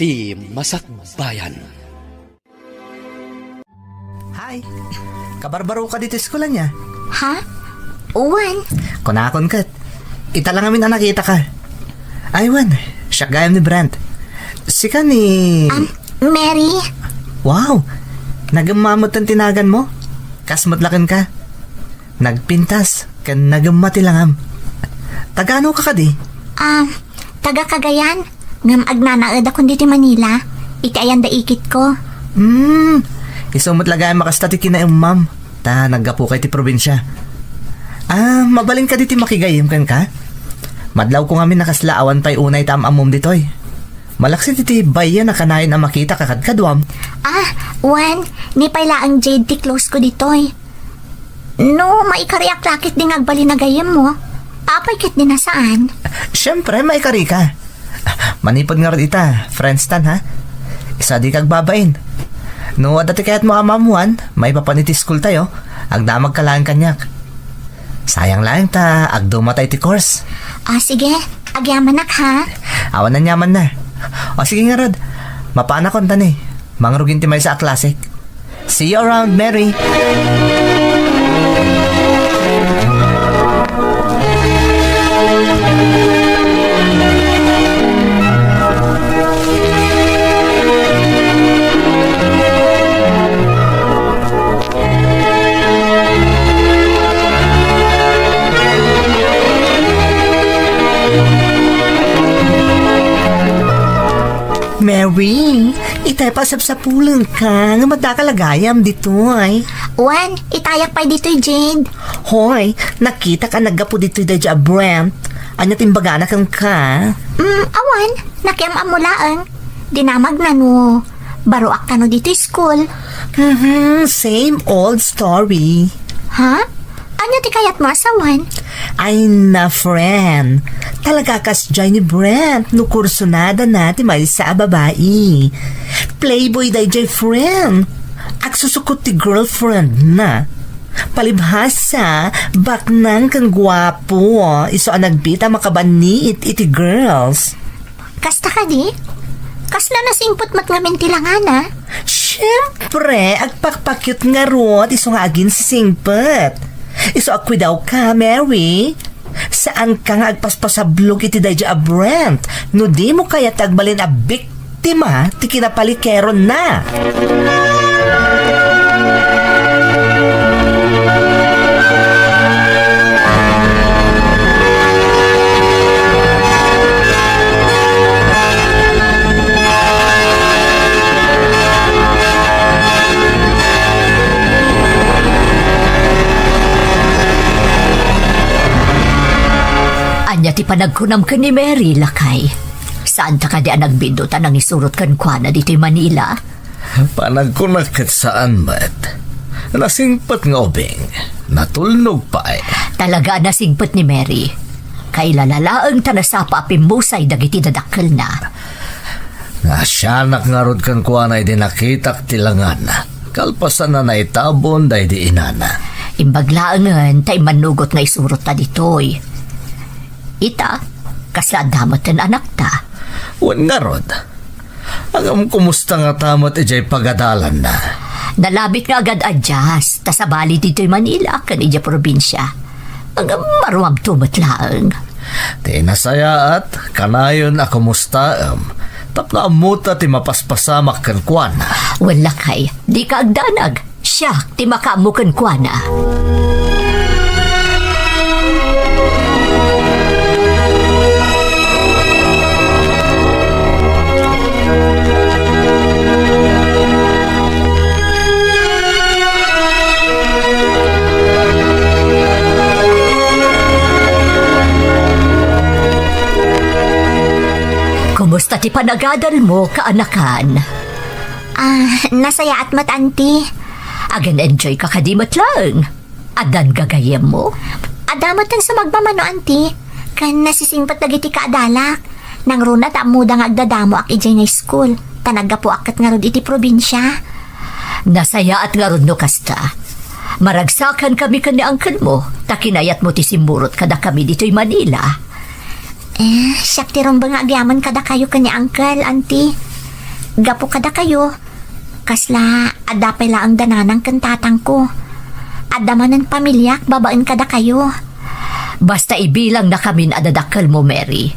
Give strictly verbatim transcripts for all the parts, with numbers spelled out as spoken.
ti Masakbayan. Hi! Kabarbaro ka dito eskul ania? Ha? Wen? Kunakon ket. Ita lang amin a nakita ka. Ay, wen, siak gayam ni Brent. Sika ni... Um, Mary. Wow! Nagemma met ti nagan mo? Kas met laken ka? Nagpintas ken nagemma ti langam. Taga-ano ka kadi? Ah, taga Cagayan, ngem agnanaedakon ditoy Manila, iti ayan da ikitko. Hmm, isu met la gayam a kasta ti kinaemmam, ta naggapuka iti probinsia. Ah, mabalin kadi ti makigayyem kenka? Madlawko ngamin a kasla awan pay unay ti am-ammom ditoy. Malaksid iti bayan a kanayon a makita ka kadkaduam. Ah, wen, ni pay laeng Jade ti close ko ditoy. No, maikariak la ketdi nga agbalin a gayyemmo. Apay ketdi a saan? Siyempre, maikarika. Manipud ngarud ita, friends tan, ha? Isu a dika agbabain. No, adda ti kayatmo a maammuan, maipapan iti school tayo, agdamagka laeng kaniak. Sayang laeng ta agdumata iti course. Ah, sige. Agyamanak, ha? Awan aniamanna. O, sige ngarud. Mapaanakon ta ni. Mangrugin ti maysa a klasek. See you around, Mary. Mary, itay pasapsapulenka, nga madakal a gayam ditoy. Wen, itayak pay ditoy, Jade. Hoy, nakitak a naggapu ditoy daydi a Brent. Ania ti imbagana kenka? Mm, awan, nakiam-ammo laeng. Dinamagna no baroak kano ditoy school. Mhm, same old story. Ha? Ania ti kayatmo a sawen? Ay na, friend. Talaga kasdiay ni Brent no kursunadana ti maysa a babai. Playboy daydiay, friend. Agsusukot ti girlfriendna. Palibhasa, baknang ken guapo. Isu a nagbiit a makabanniit iti girls. Kasta kadi? Kasla nasingpet met ngamin ti langana? Siyempre, agpakpakyut ngarud isu nga aginsisingpet. Isu a kuidawka, Mary. Saanka nga agpaspasablog iti daydi a Brent no dimo kayat ti agbalin a biktima ti kinapalikeronna. Ania ti panagkunam ken ni Mary, lakay? Saanta kadi a nagbiddut a nangisurot kenkuana ditoy Manila? Panagkunak ket saan met. Nasingpet nga ubing. Natulnog pay. Talaga a nasingpet ni Mary. Kailala laeng ta nasapa a pimmusay dagiti dadakkelna. Naasianak ngarud kenkuana idi nakitak ti langan. Kalpasan a naitabon daydi inana. Imbag laengen ta immannugot nga isurotta ditoy. Ita, kasla adda met ti anakta. Wen ngarud, ngem kumusta ngata met idiay pagadalanna? Nalabit nga agad-adjust, ta sabali ditoy Manila ken idiay probinsia. Ngem maruamto met laeng. Ti nasayaat, kanayon a kumustaem, tapno ammota ti mapaspasamak kenkuana. Wen lakay, dika agdanag. Siak ti makaammo kenkuana. Kumusta ti panagadalmo, kaanakan? Ah, nasayaat met, Auntie. Agen-enjoy ka kadi met laeng? Addan gagayyemmo? Adda met ti sumagmamano, Auntie. Ken nasisingpet dagiti kaadalak. Nangruna ta ammoda nga agdadamoak idiay nga school. Ta naggapuak ket ngarud iti probinsia. Nasayaat ngarud no kasta. Maragsakankami ken ni uncle mo, ta kinayatmo ti simmurot kadakami ditoy Manila. Eh, siak ti rumbeng nga agyaman kadakayo ken ni uncle, Auntie. Gapu kadakayo, kasla adda pay laeng da nanang ken tatangko. Adda manen pamiliak babaen kadakayo. Basta ibilangdakamin a dadakkelmo, Mary.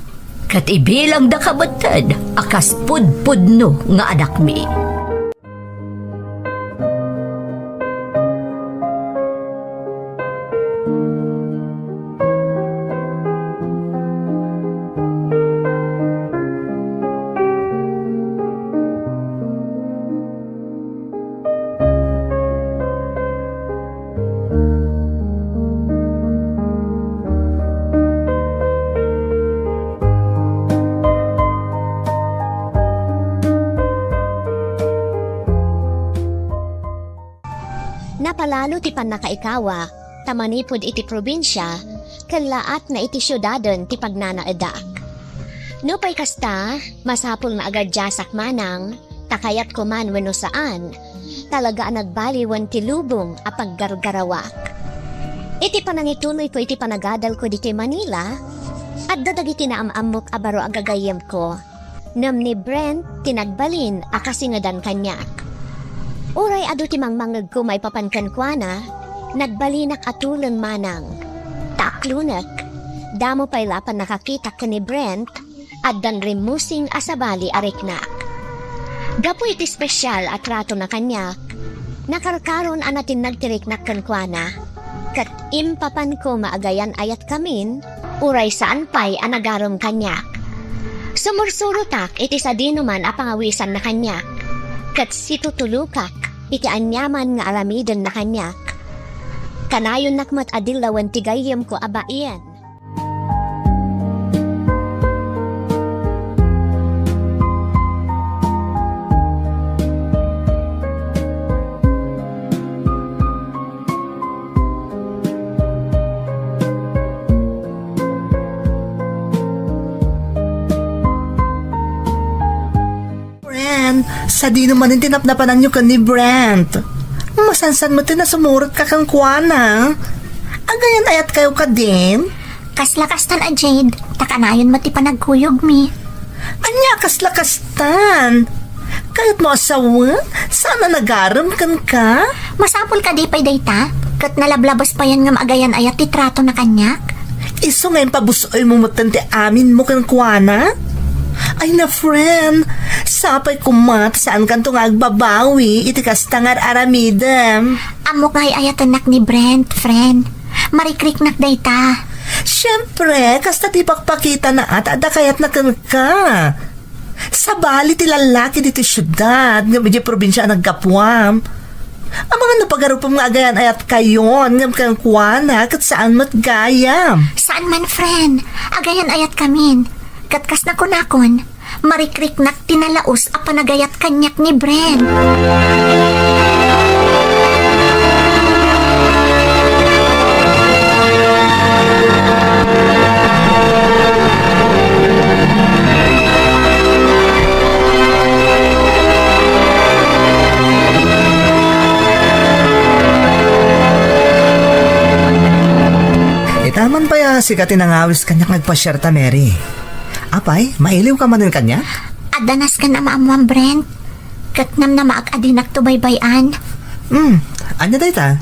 Ket ibilangdaka metten a kas pudpudno nga anakmi. Napalalo ti pannakaikawak, ta manipud iti probinsia, kellaatna iti siudaden ti pagnanaedak. Nupay kasta, masapul nga agaddiasak manang, ta kayatko man wenno saan, talaga a nagbaliwen ti lubong a paggargarawak. Iti panangituluyko iti panagadalko ditoy Manila, adda dagiti naam-ammok a baro a gagayyemko. Ngem ni Brent ti nagbalin a kasingedan kaniak. Uray adu ti mangmangngegko maipapan kenkuana, nagbalinak a tuleng manang. Ta aklonek, damo pay la a pannakakitak ken ni Brent, addan rimmusing a sabali a riknak. Gapu iti spesial a tratona kaniak, nakarkaron a natinnag ti riknak kenkuana, ket impapanko nga agayan-ayatkamin, uray saan pay a nagarem kaniak. Sumursurotak iti sadinoman a pangawisanna kaniak, ket situtulokak iti aniaman nga aramidenna kaniak. Kanayonnak met a dillawen ti gayyemko a baien. Friend, sadino manen ti napnapananyo ken ni Brent? Masansan met ti nasumurotka kenkuana. Agayan-ayatkayo kadin? Kasla kastan a Jade, ta kanayon met ti panagkuyogmi. Ania kasla kastan? Kayatmo a sawen? Saan a nagarem kenka? Masapul kadi pay dayta? Ket nalablabas payen nga agayan-ayat ti tratona kaniak? Isu nga impabus-oymo metten ti aminmo kenkuana? Ay na, friend, sapay koma ta saankanto nga agbabawi iti kasta nga ar-aramidem. Ammok nga ay-ayatennak ni Brent, friend. Marikriknak dayta. Siempre, kasta ti pakpakitana a ta adda kayatna kenka. Sabali ti lallaki ditoy siudad ngem idiay probinsia a naggapuam. Amangan no pagarupem nga agayan-ayatkayon ngem kenkuana ket saan met gayam. Saan man, friend. Agayan-ayatkamin. Ket kas nakunakon, marikriknak ti nalaus a panagayat kaniak ni Brent. Itaman pay a sika ti nangawis kaniak nga agpasiarta, Mary. Apay, mailiwka manen kaniak? Adda nasken a maammoam, Brent. Ket namnamaak a dinakto baybay-an. Hmm, ania dayta?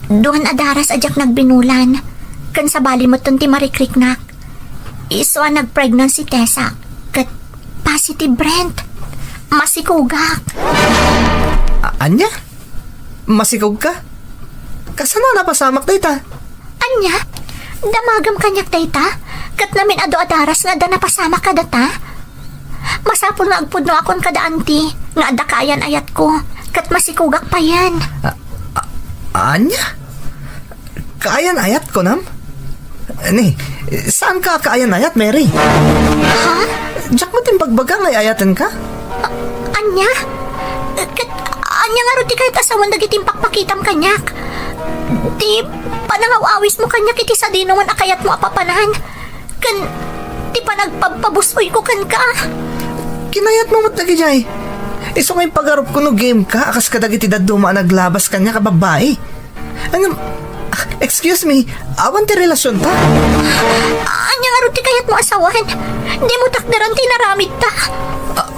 Duan a daras a diak nagbinulan. Ken sabali metten ti marikriknak. Isu a nag-pregnancy test-ak. Ket positive, Brent. Masikogak. A-, ania? Masikogka? Kasano a napasamak dayta? Ania? Damagem kaniak dayta? Ket namin adu a daras nga adda napasamak kadata? Masapul nga agpudnoakon kada anti nga adda kaayan-ayatko, ket masikogak payen. A-, a-, ania? Kaayan-ayat, kunam? Ni, saanka kaayan-ayat, Mary? Ha? Diak met imbagbaga nga ay-ayatenka? A-, ania? Ket ania ngarud ti kayat a sawen dagiti impakpakitam kaniak? Ti panangaw-awismo kaniak iti sadinoman a kayatmo a papanan? Ken ti panagpabpabus-oyko kenka? Kinayatmo met dagidiay. Isu nga impagarupko no game ka a kas kadagiti dadduma a naglabas kaniak a babbai. Ngem, excuse me, awan ti relasionta? Ania ngarud ti kayatmo a sawen? Dimo takderan ti inaramidta. A-,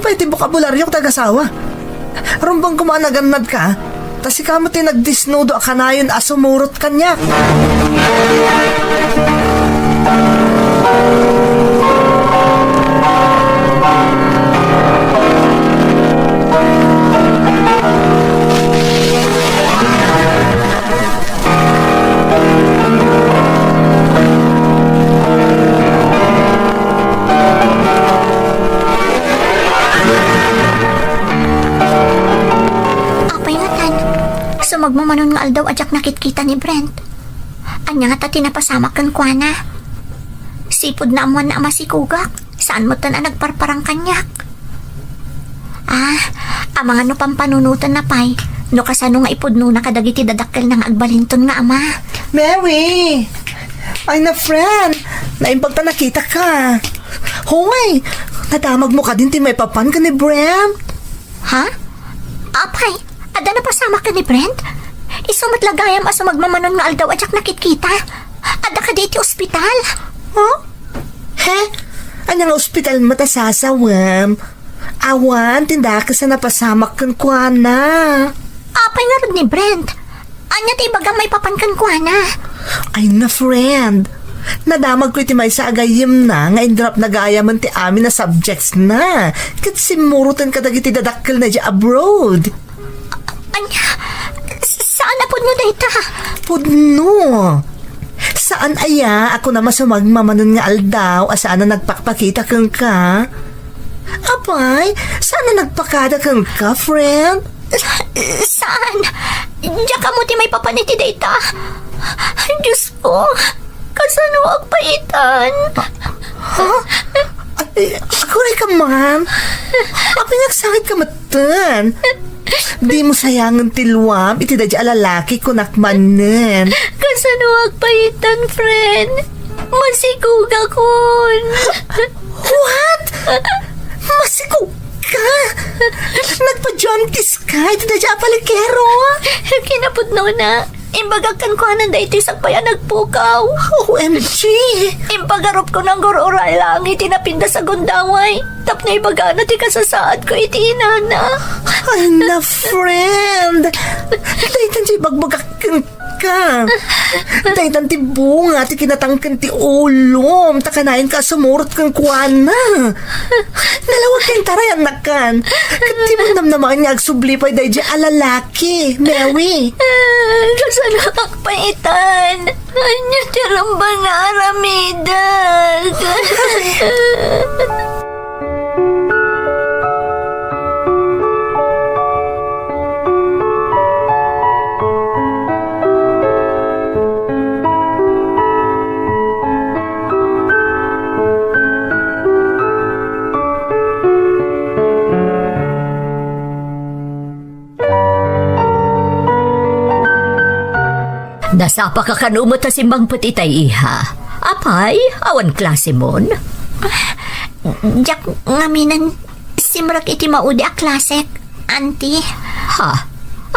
Pay ti bokabulario ket agasawa. Rumbeng koma a nagannadka, ta sika met ti nagdisnudo a kanayon a sumurot kaniak. Apay ngatan, sumagmamanon nga aldaw a diak nakitkita ni Brent. Ania ngata ti napasamak kenkuana? Sipud naammoanna a masikogak, saan metten a nagparparang kaniak. Ah, amangan no pampanunotenna pay, no kasano nga ipudnona kadagiti dadakkelna nga agbalinton nga ama. Mary! Ay na, friend! Naimbag ta nakitaka. Hoy! Nadamagmo kadin ti maipapan ken ni Brent? Ha? Apay, adda napasamak ken ni Brent? Isu met la gayam a sumagmamanon nga aldaw a diak nakitkita. Adda kadi iti ospital. Huh? He? Ania nga ospital met a sasawem? Awan ti dakes a napasamak kenkuana. Apay ngarud ni Brent? Ania ti ibagam maipapan kenkuana? Ay na, friend. Nadamagko iti maysa a gayyemna nga in-dropna gayamen ti amin a subjectsna. Ket simmuroten kadagiti dadakkelna idiay abroad. Ania? S-, saan a pudno dayta? Pudno. Saan aya a kunam a sumagmamanon nga aldaw a saan a nagpakpakita kenka? Apay, saan a nagpakada kenka, friend? Saan? Diak ammo ti maipapan iti dayta. Diyos ko, kasano agpaitan? Ha? Ay, aguray ka man. Apay nga agsangit ka metten. Dimo sayangen ti luam iti daydiay a lalaki, kunak manen. Kasano agpaitan, friend? Masikogakon. What? Masikog ka? Nagpa-jaundice ka iti daydiay a palikero? Kinapudnona, imbagak kenkuana daytoy sakbay a nagpukaw. O M G! Impagarupko nga agur-ura lang iti napintas a gundaway tapno ibagana ti kasasaadko iti inana. Ay na, friend! Daytan ti ibagbagak kenka. Daytan ti bunga ti kinatangken ti ulom, ta kanayon ka a sumurot kenkuana. Nalawag ka intarayan nakan. Ket di mo namnamaen nga agsubli pay daydiay a lalaki, Mary. Kasano agpaitan? Ania ti rumbeng nga aramidek? Nasapaka kano met a simmangpet itay, iha? Apay, awan klasemon? Diak ngamin a simrek iti maudi a klasek, Auntie. Ha?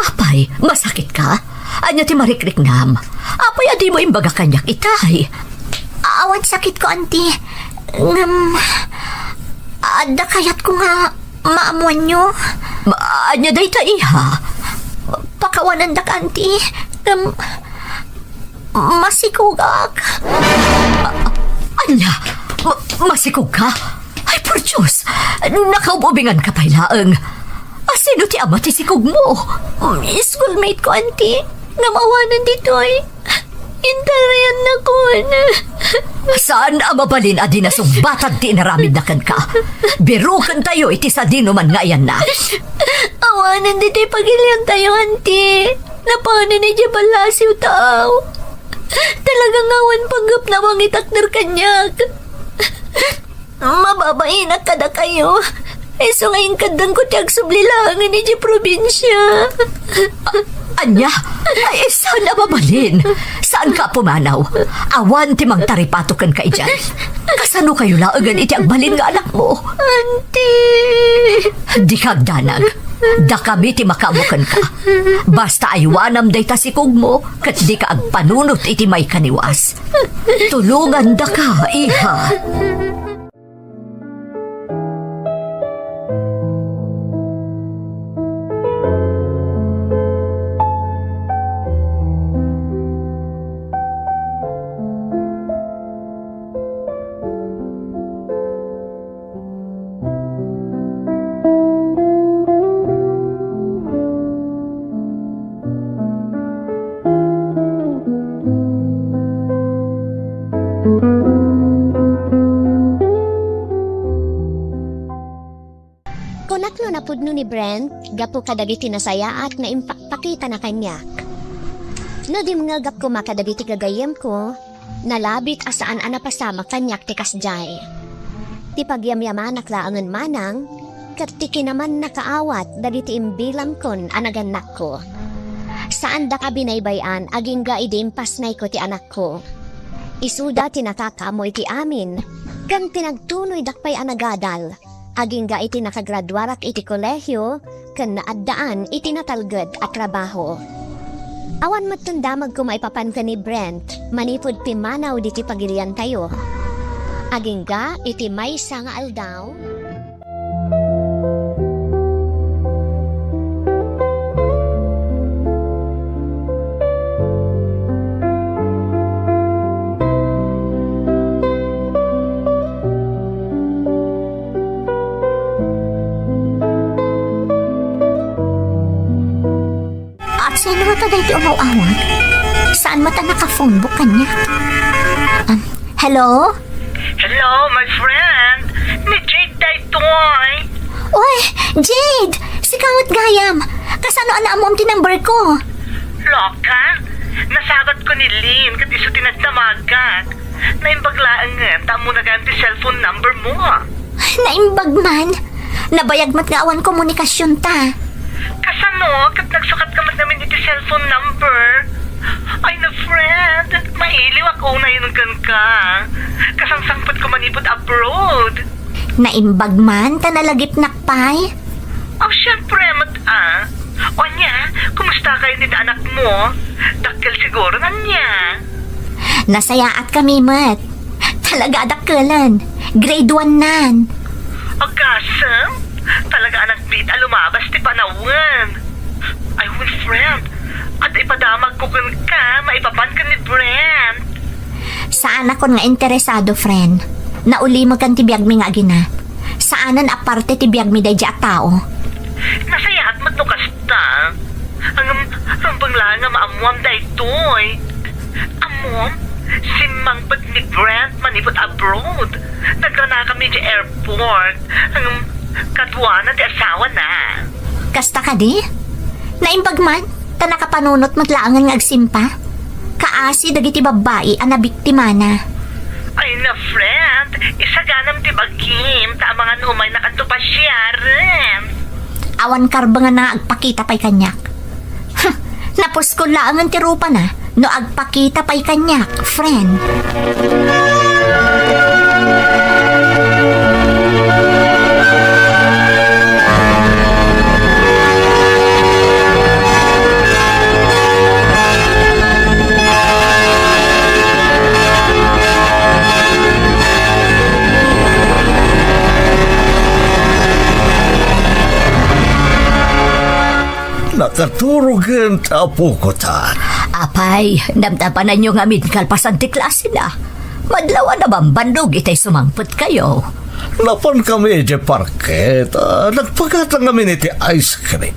Apay, masakitka? Ania ti marikriknam? Apay a dimo imbaga kaniak itay? Awan sakitko, Auntie. Ngem, adda kayatko nga maammoanyo. Ma-, ania dayta, iha? Pakawanandak, Auntie. Ngem, masikogak. A-, ania? Ma-, masikogka? Ay, por Dios! Nakaub-ubinganka pay laeng. A, sino ti ama ti sikogmo? Schoolmate ko, Auntie. Ngem awanen ditoy. Intarayannakon. Saan a mabalin a di nasungbatad ti inaramidna kenka. Birokentayo iti sadinoman nga ayanna. Awanen ditoy pagiliantayo, Auntie. Napanen idiay ballasiw taaw. Talaga nga awan panggepna a mangitakder kaniak. Mababainak kadakayo. Isu nga inkaddanko ti agsubli laengen idiay probinsia. Ania? Ay, saan a mabalin? Saanka a pumanaw? Awan ti mangtaripato kenka idiay. Kasano kayo laengen iti agbalin nga anakmo? Auntie! Dika agdanag. Dakami ti makaammo kenka. Basta aywanam dayta sikogmo, ket dika agpanunot iti maikaniwas. Tulongandaka, iha. Kunak no napudno ni Brent gapu kadagiti nasayaat nga impakpakitana kaniak. No dimngegak koma kadagiti gagayyemko, nalabit a saan a napasamak kaniak ti kasdiay. Ti pagyamyamanak laengen manang, ket ti kinamannakaawat dagiti imbilamkon a nagannakko. Saandak a binaybay-an agingga idi impasnayko ti anakko. Isuda ti nakakaammo iti amin, ken pinagtunoydak pay a nagadal, agingga iti nakagraduarak iti kolehio ken naaddaan iti natalged a trabaho. Awan metten damagko maipapan ken ni Brent manipud pimmanaw ditoy pagiliantayo. Agingga iti maysa nga aldaw, At sino ta daytoy umaw-awag? Saan met a naka-phone book kaniak? Um, hello? Hello, my friend! Ni Jade daytoy! Uy, Jade! Sika met gayam! Kasano a naammom ti number ko? Loka? Nasabat ko ni Lynn ket isu ti nagdamagak. Naimbag laengen ta ammona gayam ti cellphone number mo. Naimbag man? Nabayag met nga awan komunikasionta. Kasano ket nagsukatka met ngamin iti cellphone number? Ay na, friend, mailiwak unay no kenka. Kasangsangpetko manipud abroad. Naimbag man ta nalagipnak pay? Aw, siyempre met a. Ania, kumusta kayo ni anak mo? Dakkel siguro, ania? Nasayaat kami met. Talaga a dakkelen. Grade one nan. Agasem? Talaga a nagbiit a lumabas ti panawen. Ay, wen, friend. Adda ipadamagko kenka, maipapan ken ni Brent. Saanakon nga interesado, friend. Naulimekan ti biagmi nga agina. Saanen a parte ti biagmi daydi a tao. Nasayaat met no kasta. Ngem, rumbeng laeng nga maammuam daytoy. Ammom, simmangpet ni Brent manipud abroad. Nagranakami idiay airport. Ngem, kaduana ti asawana. Kasta kadi? Naimbag man, ta nakapanunot met laengen nga agsimpa. Kaasi dagiti babbai a nabiktimana. Ay na, friend, isaganam ti bagim, ta amangan umaynakadto pasiaren. Awan karbengenna nga agpakita pay kaniak. Huh, napuskol laengen ti rupana no agpakita pay kaniak, friend. Nakaturogen ti apoko ta. Apay, napnapananyo ngamin kalpasan ti klasena. Madlaw a nabambannog itay sumangpetkayo. Napankami idiay parke, ta nagpagatang ngamin iti ice cream.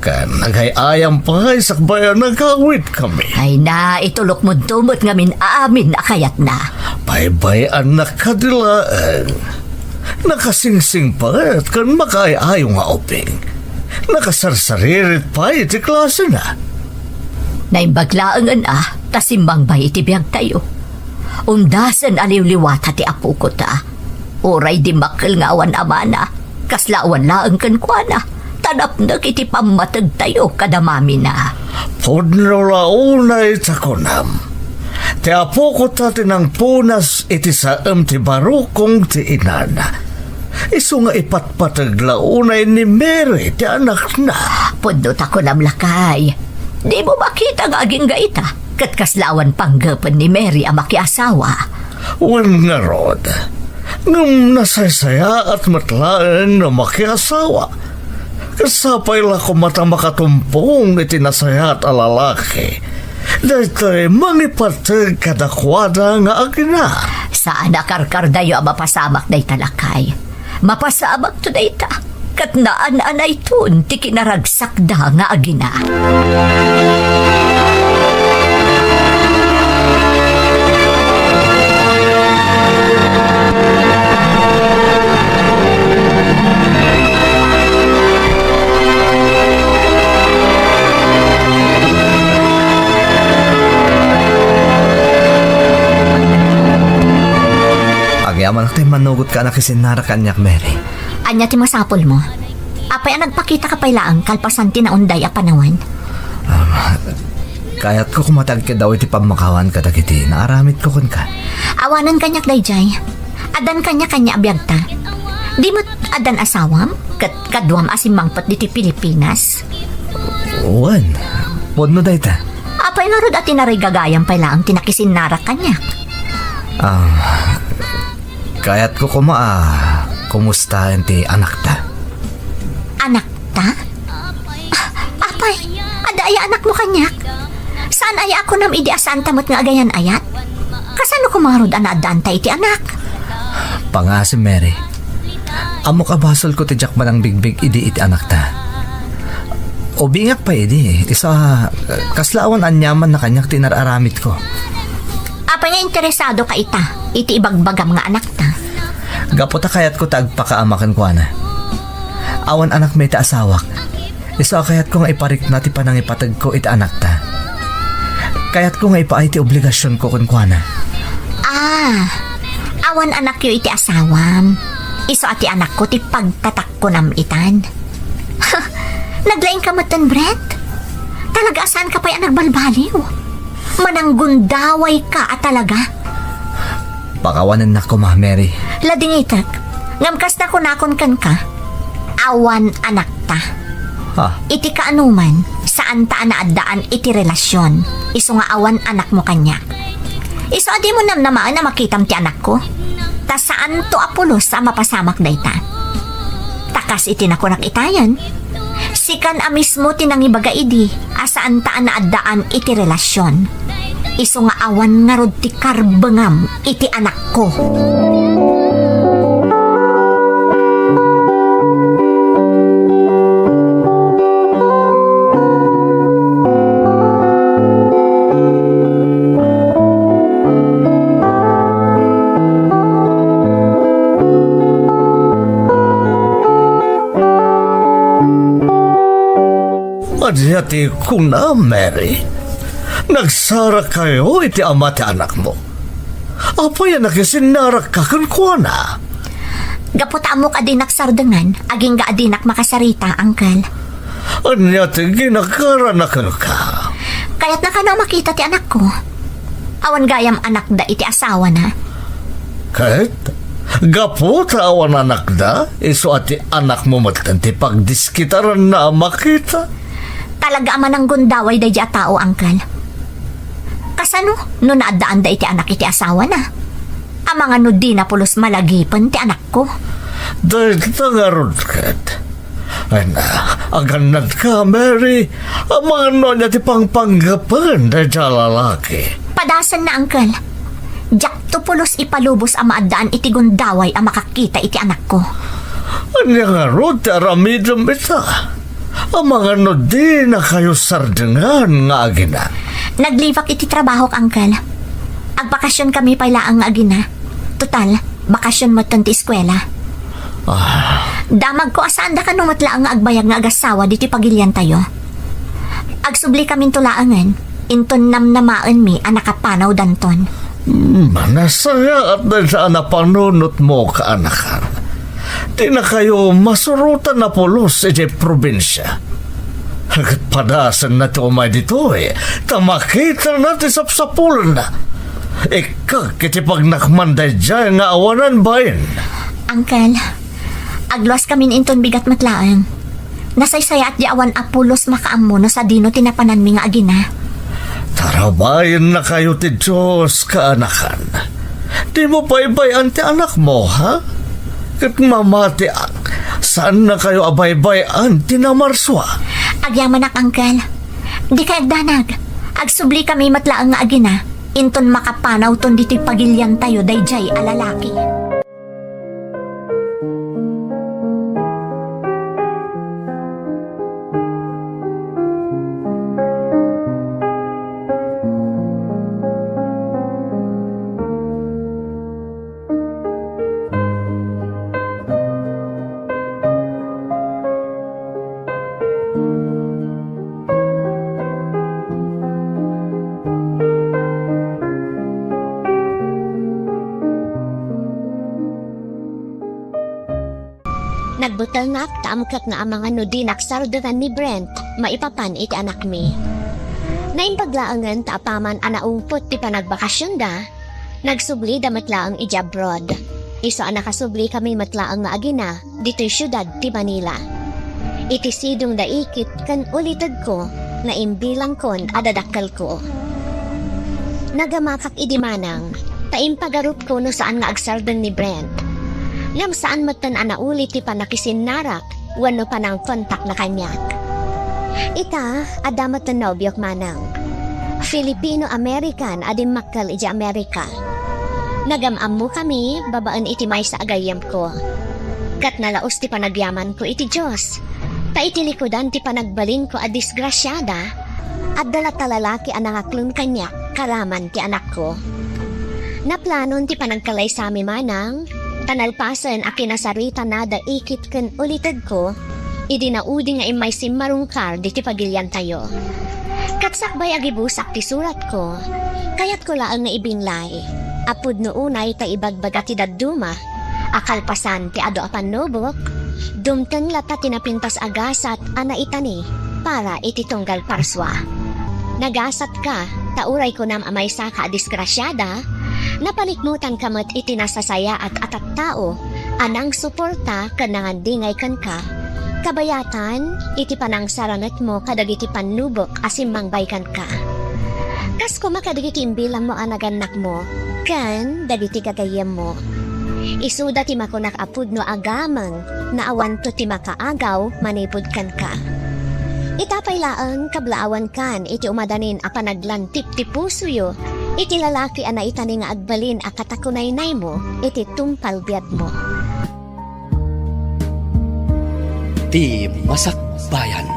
Ken agay-ayam pay sakbay a nagawidkami. Ay na, itulokmonto met ngamin amin a kayatna. Baybay-annak kadi laeng. Nakasingsingpet ken makaay-ayo nga ubing. Nakasarsaririt pay ti klasena. Naimbag laengen a ta simmangbay iti biagtayo. Undasen a liwliwata ti apoko ta. Uray dimmakkel nga awan amana, kasla awan laeng kenkuana, ta napnek iti pammategtayo kada mamina. Pudno la unay ta kunam. Ti apoko ta ti nangpunas iti saem ti barukong ti inana. Isu nga ipatpateg la unay ni Mary ti anakna. Pudno ta kunam, lakay. Dimo makita nga agingga ita, ket kasla awan panggepen ni Mary a makiasawa. Wen ngarud, ngem nasaysayaat met laeng no makiasawa. Ket sapay la koma ta makatumpong iti nasayaat a lalaki. Daytoy mangipateg kadakuada nga agina. Saan a karkardayo a mapasamak dayta, lakay. Mapasamakto dayta, ket naan-anayton ti kinaragsakda nga agina. Manak tay manugot ka a nakisinnarak kaniak, Mary. Ania ti masapulmo? Apay a nagpakitaka pay laeng kalpasan ti naunday a panawen? Kayatko koma ti agkiddaw iti pammakawan kadagiti naaramidko kenka. Awanen kaniak daydiay. Addan kaniak ania a biagta? Di met addan asawam? Ket kaduam a simmangpet ditoy Pilipinas? Wen, pudno dayta. Apay ngarud a tinarigagayam pay laeng ti nakisinnarak kaniak? Ah, kayatko koma a kumustaen ti anakta. Anakta? Ah, apay, adda aya anakmo kaniak? Saan aya a kunam idi a saanta met nga agayan-ayat? Kasano koma ngarud a naaddaanta iti anak? Pangasim, Mary. Ammok a basolko ti diak manangbigbig idi iti anakta. Ubingak pay idi, isu a, kasla awan aniamanna kaniak ti inar-aramidko. Apay nga interesadoka ita iti ibagbagam nga anakta? Gapu ta kayatko ti agpakaama kenkuana. Awan anakmi iti asawak. Isu a kayatko nga iparikna ti panangipategko iti anakta. Kayatko nga ipaay ti obligasionko kenkuana. Ah, awan anakyo iti asawam. Isu a ti anakko ti pagtatakkonam itan. Naglaingka metten, Brent? Talaga a saanka pay a nagbalbaliw. Mananggundawayka a talaga. Pakawanennak koma, Mary. Ladingitek, ngem kas nakunakon kenka, awan anakta. Ah. Iti kaanoman, saanta a naaddaan iti relasion, isu nga awan anakmo kaniak. Isu a dimo namnamaen a makitam ti anakko. Ta saanto a pulos a mapasamak dayta. Ta kas iti nakunak itayen, sikan a mismo ti nangibaga idi a saanta a naaddaan iti relasion. Isu nga awan ngarud ti karbengam iti anakko. Ania ti kunam, Mary? Nagsarakayo iti ama ti anakmo. Apay a nakisinnarakka kenkuana? Gapu ta ammok a dinak sardengan, agingga a dinak makasarita, Uncle. Ania ti ginagarana kenka? Kayatna kano a makita ti anakko. Awan gayam anakda iti asawana. Ket gapu ta awan anakda, isu a ti anakmo metten ti pagdiskitaranna a makita. Talaga a mananggundaway daydi a tao, Uncle. Kasano no naaddaanda iti anak iti asawana? Amangan no dina pulos malagipen ti anakko. Dayta ngarud ket. Ay na, agannadka, Mary. Amangan no ania ti pangpanggapen dayta a lalaki. Padasenna, Uncle. Diakto pulos ipalubos a maaddaan iti gundaway a makakita iti anakko. Ania ngarud ti aramidem ita? Amangan no dinakayo sardengan nga agina. Naglibak iti trabahok, Uncle. Agbakasionkami pay laeng nga agina. Total, bakasion metten ti eskuela. Ah. Damagko a saanda kano met laeng nga agbayag nga agassawa ditoy pagiliantayo. Agsubli kaminto laengen, inton namnamaenmi a nakapanawdanton. Hmm, nasayaat dayta a napanunotmo, kaanakan. Dinakayo masurotan a pulos idiay probinsia. Ket padasenna ti umay ditoy, ta makitana ti sapsapulenna. Ikkak iti pagnakman daydiay nga awanan bain. Uncle, agluaskamin inton bigat met laeng. Nasaysayaat di awan a pulos makaammo no sadino ti napananmi nga agina. Tarabayennakayo ti Dios, kaanakan. Dimo baybay-an ti anakmo, ha? Ket mamatiak, saannakayo a baybay-an ti namarsua. Agyamanak, Uncle. Dikay agdanag. Agsublikami met laeng nga agina, inton makapanawton ditoy pagiliantayo daydiay a lalaki. Nagbutelnak ta amkek nga amangan no dinak sardengan ni Brent maipapan iti anakmi. Naimbag laengen ta apaman a naungpot ti panagbakasionda, nagsublida met laeng idiay abroad. Isu a nakasublikami met laeng nga agina ditoy siudad ti Manila. Iti sidongda ikit ken ulitedko nga imbilangkon a dadakkelko. Nagamakak idi manang, ta impagarupko no saan nga agsardeng ni Brent. Ngem saan metten a nauli ti pannakisinnarak wenno panangkontakna kaniak. Ita, adda metten nobiok manang. Filipino-American a dimmakkel idiay Amerika. Nagam-ammokami babaen iti maysa a gayyemko. Ket nalaus ti panagyamanko iti Dios, ta iti likudan ti panagbalinko a disgrasiada, adda latta lalaki a nangaklon kaniak karaman ti anakko. Naplanon ti panagkalaysami manang, ta nalpasen a kinasaritanada ikit ken ulitedko, idi naudi nga immay simmarungkar ditoy pagiliantayo. Ket sakbay a gibusak ti suratko, kayatko laeng nga ibinlay a pudno unay ta ibagbaga ti dadduma a kalpasan ti adu a pannubok, dumteng latta ti napintas a gasat a naitani para iti tunggal parsua. Nagasatka, ta uray kunam a maysaka a disgrasiada, napanikmutanka met iti nasasayaat a tattao a nangsuporta ken nangandingay kenka, kabayatan iti panangsarangetmo kadagiti pannubok a simmangbay kenka. Kas koma kadagiti imbilangmo a nagannakmo ken dagiti gagayyemmo. Isuda ti makunak a pudno a gameng nga awanto ti makaagaw manipud kenka. Ita pay laeng, kablaawankan iti umadanin a panaglantip ti pusoyo iti lalaki a naitani nga agbalin a katakunaynaymo iti tungpal biagmo. Ti Masakbayan.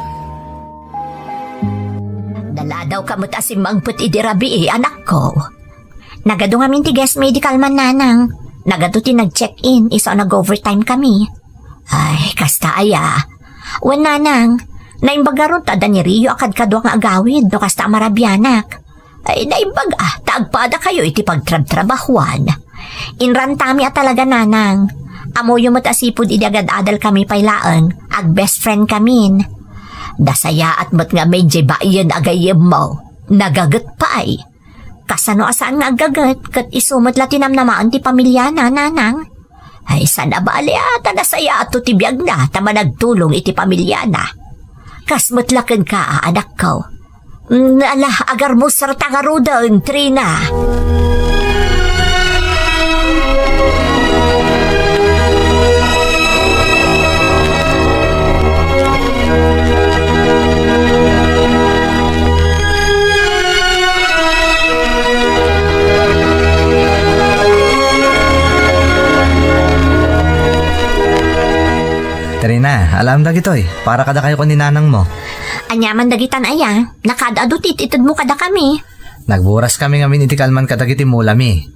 Naladawka met a simmangpet idi rabii, anakko. Nagadu ngamin ti guest mi idi kalman, nanang. Nagadu ti nag-check-in, isu a nag-overtime kami. Ay, kasta aya. Wen, nanang, naimbag ngarud ta adda ni Rio a kadkadua nga agawid no kasta a marabianak. Ay, naimbag a, ta agpadakayo iti pagtrabtrabahuan. Inrantami a talaga, nanang. Ammoyo met a sipud idi agad-adal kami pay laeng, ag-best friend kamin. Nasayaat met ngamin diay baien a gayyemmo. Nagaget pay. Kasano a saan nga aggaget, ket isu met la ti namnamaen ti pamiliana, nanang. Ay, saan a bale a, ta nasayaato ti biagna, ta managtulong iti pamiliana. Kas met la kenka, a, anakko. Mm, ala, agarmusarta ngaruden, Trina. Trina, alaem dagitoy. Para kadakayo ken ni nanangmo. Aniaman dagitan aya? Nakaad-adu ti it-itedmo kadakami. Nagburas kami ngamin iti kalman kadagiti mulami.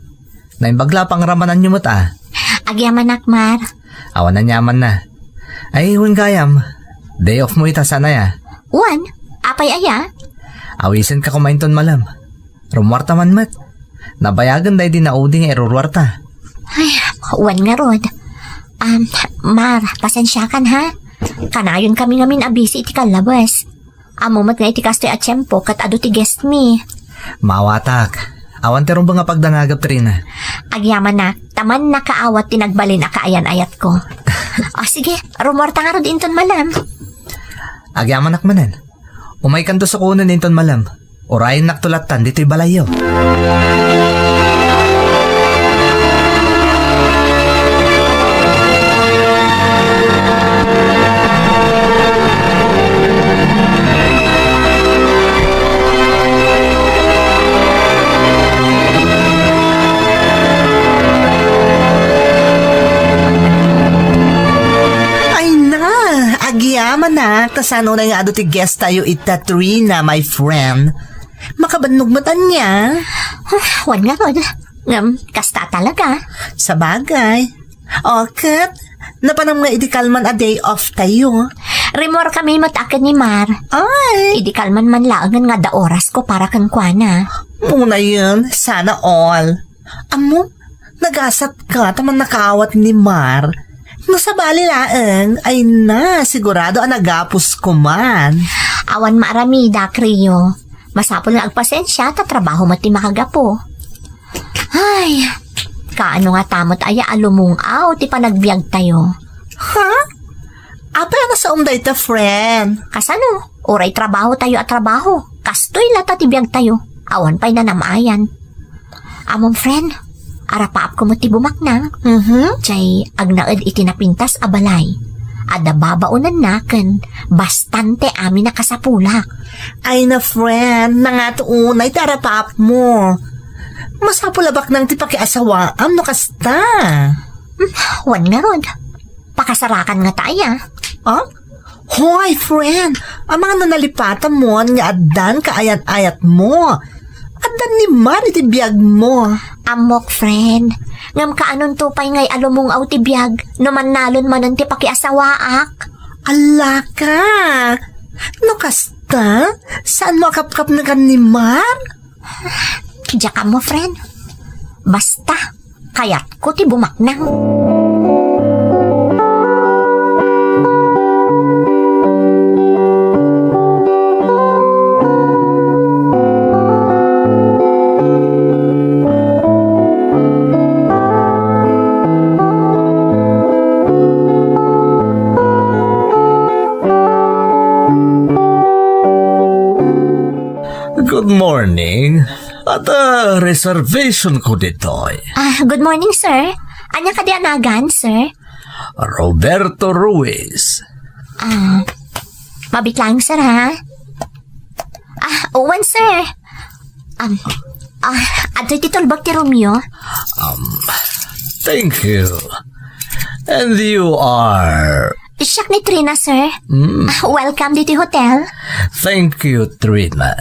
Naimbag la a pangramananyo met a. Agyamanak, Mar. Awan aniaman na. Ay, wen gayam. Day off mo ita, saan aya? Wen, apay aya? Awisenka koma inton malem. Rummuarta man met. Nabayagen daydi naudi nga iruruarta. Ay, wen ngarud. Um, Mar, pasensiakan ha. Kanayon kami ngamin a busy iti kallabes. Ammo met nga iti kastoy a tiempo ket adu ti guest mi. Maawatak. Awan ti rumbeng a pagdanagep, Trina. Agyamanak, ta mannakaawat ti nagbalin a kaayan-ayatko. O, sige, rummuarta ngarud inton malem. Agyamanak manen. Umaykanto sukonen inton malem. Urayennakto lattan ditoy balayyo. Ay na, agyamanak, ta saan unay nga adu ti guest tayo ita, Trina, my friend. Makabannog met ania? Ah, wen ngarud. Ngem, kasta talaga. Sabagay. O, ket, napanam nga idi kalman a day off tayo. Rimmuar kami met a ken ni Mar. Ay! Idi kalman man laengen nga adda orasko para kenkuana. Munayen, sana all. Ammom, nagasatka ta mannakaawat ni Mar. No sabali laeng, ay na, sigurado a nagapos ko man. Awan maaramida, Cleo. Masapul nga agpasensia ta trabaho met ti makagapu. Ay, kaano ngata met aya a lumung-aw ti panagbiagtayo? Ha? Apay a nasaom dayta, friend? Kasano? Uray trabaho tayo a trabaho. Kastoy latta ti biagtayo. Awan pay nanam-ayan. Ammom, friend, arapaapko met ti bumaknang. Mhm. Jay agnaed iti napintas a balay. Adda babaonanna ken bastante amin a kasapulak. Ay na, friend, nangato unay ti arapaapmo. Masapul a baknang ti pakiasawaam no kasta. Hmm, wen ngarud. Pakasarakan ngata aya. Ah? Hoy, friend! Amangan no nalipatam mon nga addan kaayan-ayatmo. Addan ni Mar iti biagmo. Ammok, friend. Ngem kaanonto pay ngay a lumung-aw ti biag no mannalon manen ti pakiasawaak? Allaka! No kasta, saanmo a kapkapnekan ni Mar? Diak ammo, friend. Basta, kayatko ti bumaknang. Good morning. Adda reservation ko ditoy. Ah, good morning, sir. Ania kadi a nagan, sir? Roberto Ruiz. Ah, mabit lang, sir, ha? Ah, wen, sir. Um, ah, adtoy ti tulbek ti roomyo. Um, thank you. And you are? Siak ni Trina, sir. Hmm. Ah, welcome ditoy hotel. Thank you, Trina.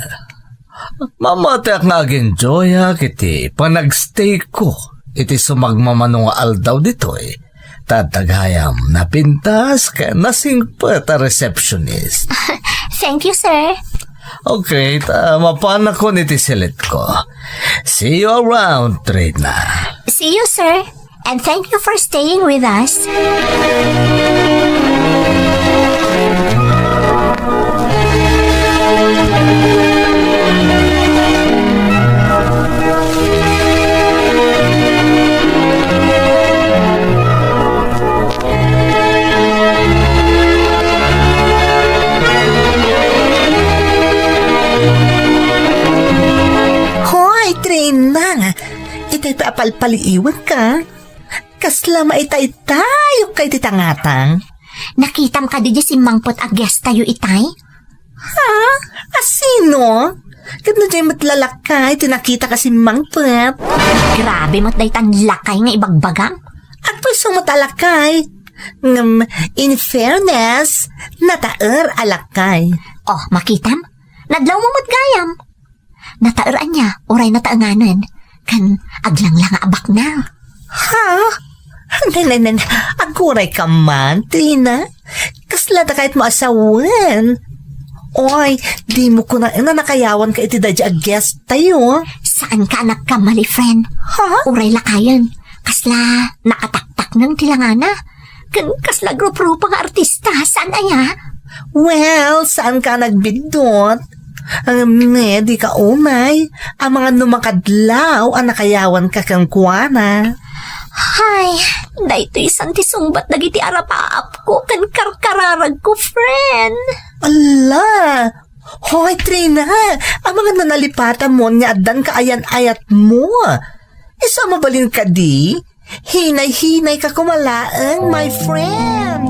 Mamatiak nga ag-enjoyak iti panagstay ko iti sumagmamano nga aldaw ditoy. Ta adda gayam napintas ken nasingpet a receptionist. Thank you, sir. Okay, ta mapanakon iti silitko. See you around, Trina. See you, sir. And thank you for staying with us. Hoy, Trina! Itay pay a palpaliiwanka. Kasla maitaytayokka iti tangatang. Nakitam kadi diay simmangpet a guest tayo itay? Ha? A sino? Ket no diay met lakay ti nakitak a simmangpet? Grabe met daytan lakay nga ibagbagam. Agpayso met a lakay. Ngem, in fairness, nataer a lakay. Oh, makitam? Nadlawmo met gayam. Nataer ania, uray nataenganen, ken aglanglang a baknang. Ha? Nen, nen, nen, agurayka man, Trina. Kasla dakayatmo a sawen. Oy, dimo kunaen a nakayawanka iti daydiay a guest tayo. Saanka a nagkamali, friend. Ha? Uray lakayen. Kasla nakataktakneng ti langana. Ken kasla grupo-grupo nga artista, saan aya? Well, saanka a nagbiddut? Ngem ne, dika umay. Amangan no makadlaw a nakayawanka kenkuana. Hay, daytoy san ti sungbat dagiti arapaapko ken karkararagko, friend. Ala! Hoy, Trina! Amangan no nalipatam mon nga addan kaayan-ayatmo. Isu a mabalin kadi? Hinay-hinayka koma laeng, my friend!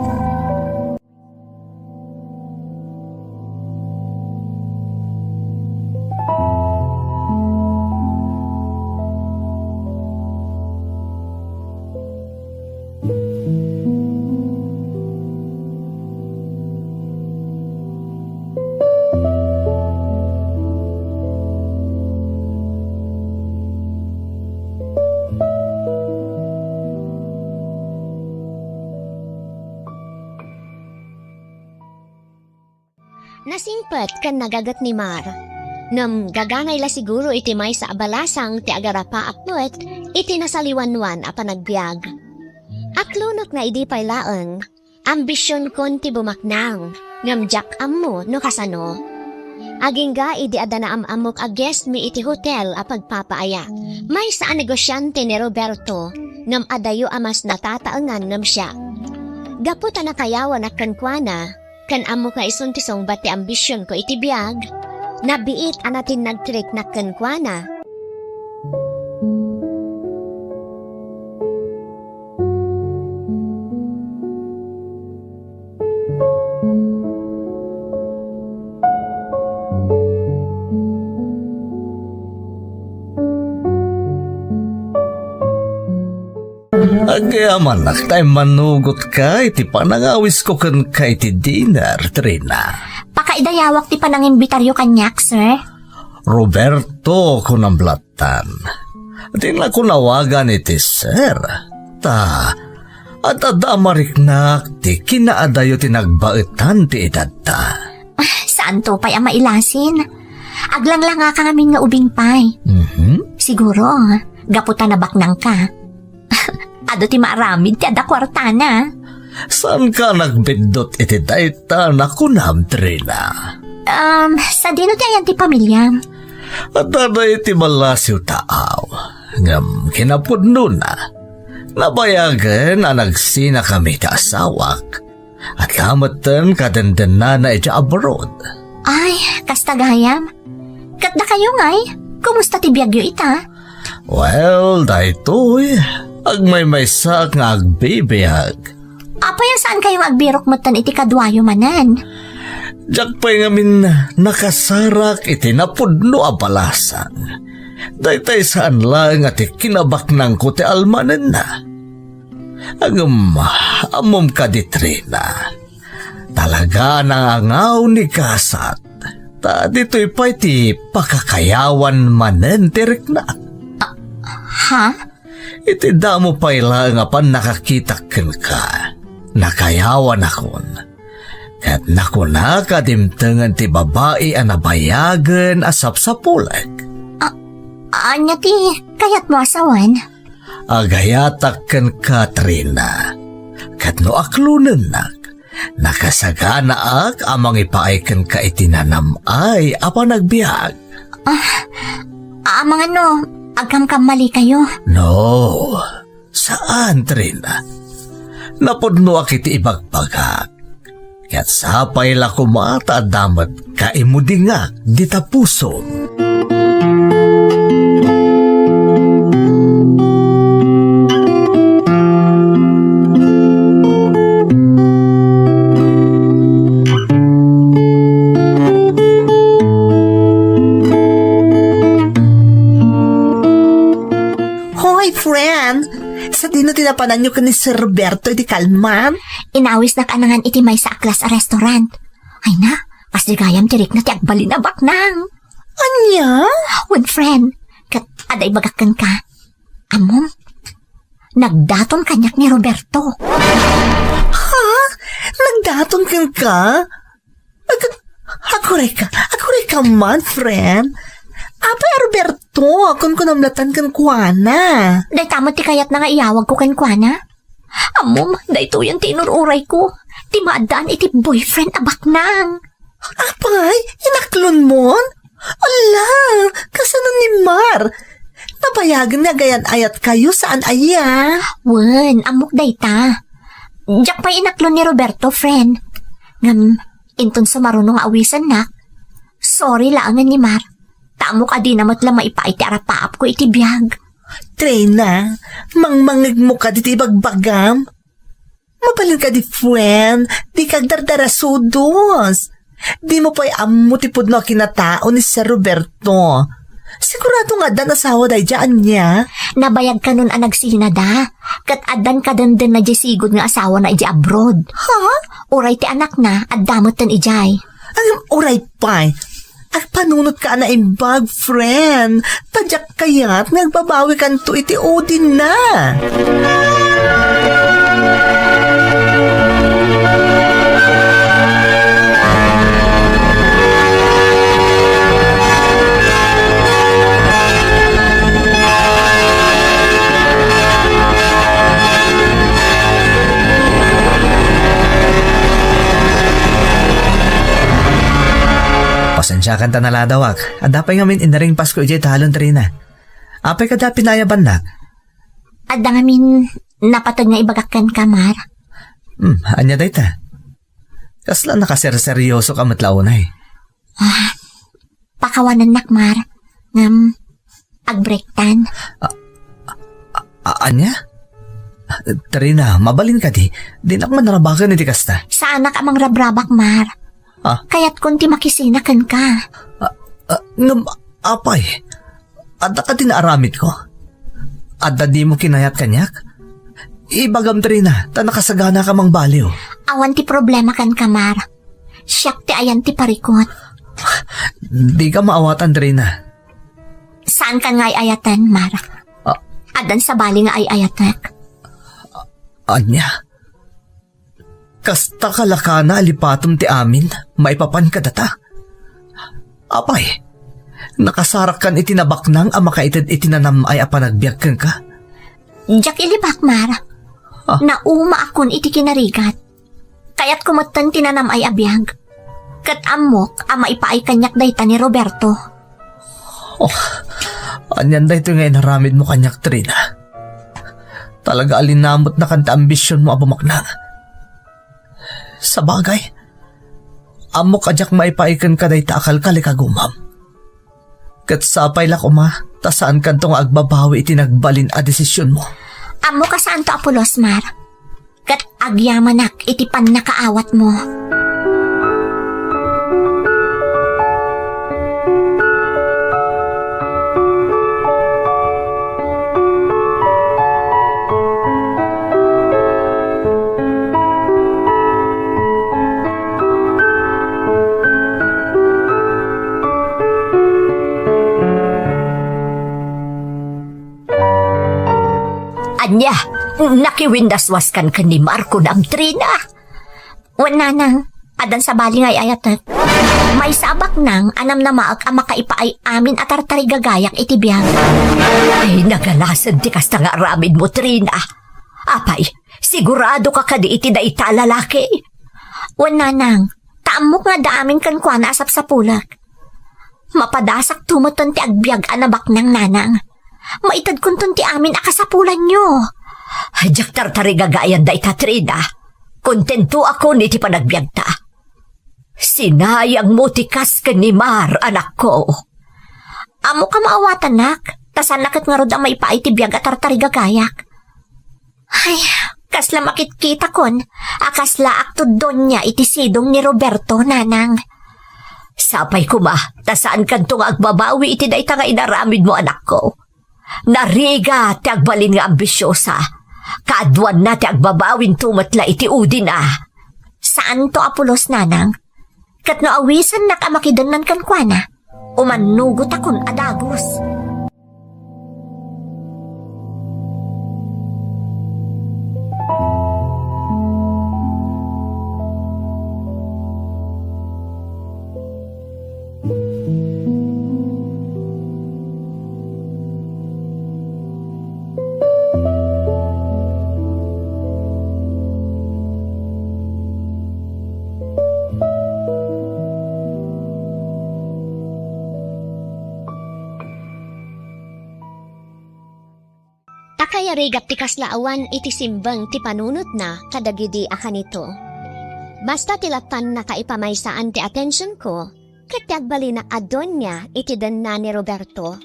Nasingpet ken nagaget ni Mar. Ngem gagangay la siguro iti maysa a balasang ti agarapaak met iti nasaliwanwan a panagbiag. A Aklonekna idi pay laeng. Ambisionkon ti bumaknang, ngem diak ammo no kasano. Agingga idi adda naam-ammok a guest mi iti hotel a pagpapaayak. Maysa a negosiante ni Roberto, ngem adayo a mas natataengan ngem siak. Gapu ta nakayawanak kenkuana, ken ammok nga isun ti sungbat ti ambisionko iti biag, nabiit a natinnag ti riknak kenkuana. Agyamanak ta immanugotka iti panangawisko kenka iti dinner, Trina. Pakaidayawak ti panangimbitaryo kaniak, sir. Roberto, kunam lattan. Dina ko nawagan iti sir. Ta, adda a mariknak ti kinaadayo ti nagbaetan ti edadda. Ah, saanto pay a mailasin. Aglanglangaka ngamin nga ubing pay. Mhm. Siguro, gapu ta nabaknangka. Adu ti maaramid ti adda kuartana. Saanka nagbiddut iti dayta a kunam, Trina? Um, sadino ti ayan ti pamiliam? Adda dayta a ballasiw taaw, ngem kinapudnona, nabayagen a nagsinakami ti asawak. Adda metten kadendennana idiay abroad. Ay, kasta gayam. Ket dakayo ngay, kumusta ti biagyo ita? Well, daytoy, agmaymaysaak nga agbibiag. Apay a saankayo nga agbirok metten iti kaduayo manen? Diak pay ngamin nakasarak iti napudno a balasang. Daytay saan laeng a ti kinabaknangko ti almanenna. Ngem, ammom kadi, Trina, talaga a nangangaw ni gasat, ta ditoy pay ti pakakayawan manen ti riknak. Ah, ha? Iti damo pay laeng a pannakakitak kenka, nakayawanakon. Ket nakunak a dimtengen ti babai a nabayagen a sapsapulek. A-, ania ti kayatmo a sawen? Agayatak kenka, Trina. Ket no aklonennak, nakasaganaak a mangipaay kenka iti nanam-ay a panagbiag. Ah, amangan no agkamkammalikayo? No, saan, Trina. Napudnoak iti ibagbagak. Ket sapay la koma ta adda met kaimudingak dita pusom. Hoy, friend! Sadino ti napananyo ken ni Sir Roberto idi kalman? Inawisnak a nangan iti maysa a class a restaurant. Ay na, kas di gayam ti rikna ti agbalin a baknang. Ania? Wen, friend, ket adda ibagak kenka. Ammom, nagdaton kaniak ni Roberto. Ha? Nagdaton kenka? Ag-, agurayka, agurayka man, friend. Apay a Roberto, kunkunam lattan kenkuana. Dayta met ti kayatna nga iyawagko kenkuana. Ammom, daytoyen ti inur-urayko. Ti maaddaan iti boyfriend a baknang. Apay, inaklonmon? Ala, kasano ni Mar? Nabayagen nga agayan-ayatkayo, saan aya? Wen, ammok dayta. Diak pay inaklon ni Roberto, friend. Ngem, inton sumaruno nga awisennak, sorry laengen ni Mar. Ta ammok a dina met la maipaay ti arapaapko iti biag. Trina, mangmangegmo kadi ti ibagbagam. Mabalin kadi, friend, dika agdardarasudos. Dimo pay ammo ti pudno a kinatao ni Sir Roberto. Sigurado nga addan asawa daydiay, ania? Nabayag kanon a nagsinada, ket addan kadendenna diay sigud nga asawana idiay abroad. Ha? Uray ti anakna, adda metten idiay. Ngem uray pay, agpanunotka a naimbag, friend. Ta diak kayat nga agbabawikanto iti udinna. Siakan ta naladawak. Adda pay ngamin inaring Pasko idiay talon, Trina. Apay kadi a pinayabannak? Adda ngamin napateg nga ibagak kenka, Mar. Hmm, ania dayta? Kasla nakaserseryoso ka met la unay. Ah, pakawanennak, Mar. Ngem, agbreaktan. A-, ania? Trina, mabalin kadi. Dinak manrabaken iti kasta. Saanak a mangrabrabak, Mar. Ah? Kayatkon ti makisina kenka. Ah, ah, ngem, apay, adda kadi naaramidko? Adda dimo kinayat kaniak? Ibagam, Trina, ta nakasaganaka mangbaliw. Awan ti problema kenka, Mar. Siak ti ayan ti parikut. Dika maawatan, Trina. Saankan nga ay-ayaten, Mar. Ah. Addan sabali nga ay-ayatek. Ania? Kasta kalakana a lipatem ti amin maipapan kadata? Apay, nakasarakkan iti nabaknang a makaited iti nanam-ay a panagbiag kenka? Diak ilibak, Mar. Ah. Naumaakon iti kinarigat. Kayatko metten ti nanam-ay a biag. Ket ammok a maipaay kaniak dayta ni Roberto. Oh, anian daytoy nga inaramidmo kaniak, Trina? Talaga a linamutnakan ti ambisionmo a bumaknang. Sabagay, ammok a diak maipaay kenka dayta a kalkalikagumam. Ket sapay la koma, ta saankanto nga agbabawi iti nagbalin a desisionmo. Ammok a saanto a pulos, Mar. Ket agyamanak iti pannakaawatmo. Ania, nakiwindaswaskan ken ni Marco, Trina? Wen, nanang, addan sabali nga ay-ayatek. Maysa a baknang a namnamaek a makaipaay amin a tartarigagayak iti biag. Ay, nagalasen ti kasta nga aramidmo, Trina. Apay, sigurado ka kadi iti dayta a lalaki? Wen, nanang, ta ammok nga adda amin kenkuana a sapsapulek. Mapadasakto metten ti agbiag a nabaknang, nanang. Maitedkonton ti amin a kasapulanyo. Diak tartarigagayan dayta, Trina. Kontentoakon iti panagbiagta. Sinayangmo ti kas ken ni Mar, anakko. Ammok a maawatanak, ta saanna ket ngarud a maipaay ti biag a tartarigagayak. Ay, kasla makitkitakon a kaslaakto donia iti sidong ni Roberto, nanang. Sapay koma, ta saankanto nga agbabawi iti dayta nga inaramidmo, anakko. Narigat ti agbalin nga ambisiosa. Kaaduanna ti agbabawinto met la iti udina. Saanto a pulos, nanang. Ket no awisennak a makidennan kenkuana, umannugotakon a dagus. Akayarigat ti kasla awan iti simbeng ti panunotna kadagidi a kanito. Basta ti lappan nakaipamaysaan ti atensionko, ket ti agbalin a donia iti denna ni Roberto.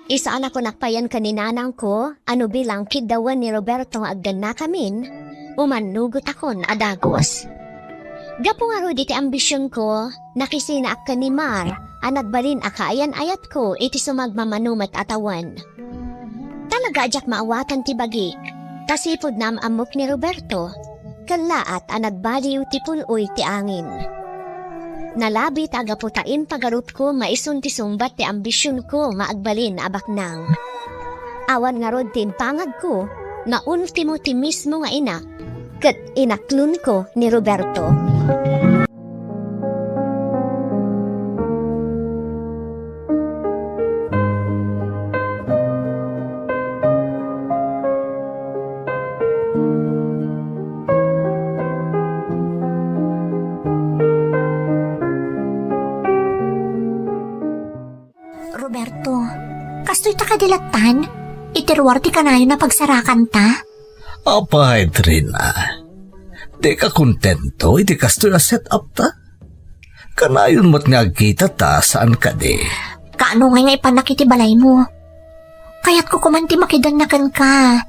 Isu a nakunak payen ken ni nanangko a no bilang kiddawen ni Roberto nga aggannakamin, umannugotakon a dagus. Gapu ngarud iti ambisionko, nakisinaak ken ni Mar a nagbalin a kaayan-ayatko iti sumagmamano met a tawen. Talaga a diak maawatan ti bagik, ta sipud naam-ammok ni Roberto, kellaat a nagbaliw ti pul-oy ti angin. Nalabi ta gapu ta impagarupko nga isun ti sungbat ti ambisionko nga agbalin a baknang. Awan ngarud ti impangagko nga ultimo ti mismo nga ina, ket inaklonko ni Roberto. Kastoy ta kadi lattan? Iti ruar ti kanayon a pagsarakanta? Apay, Trina, dika kontento iti kastoy a set-up ta? Kanayon met nga agkita ta, saan kadi? Kaano ngay nga ipanak iti balaymo? Kayatko koman ti makidanna kenka.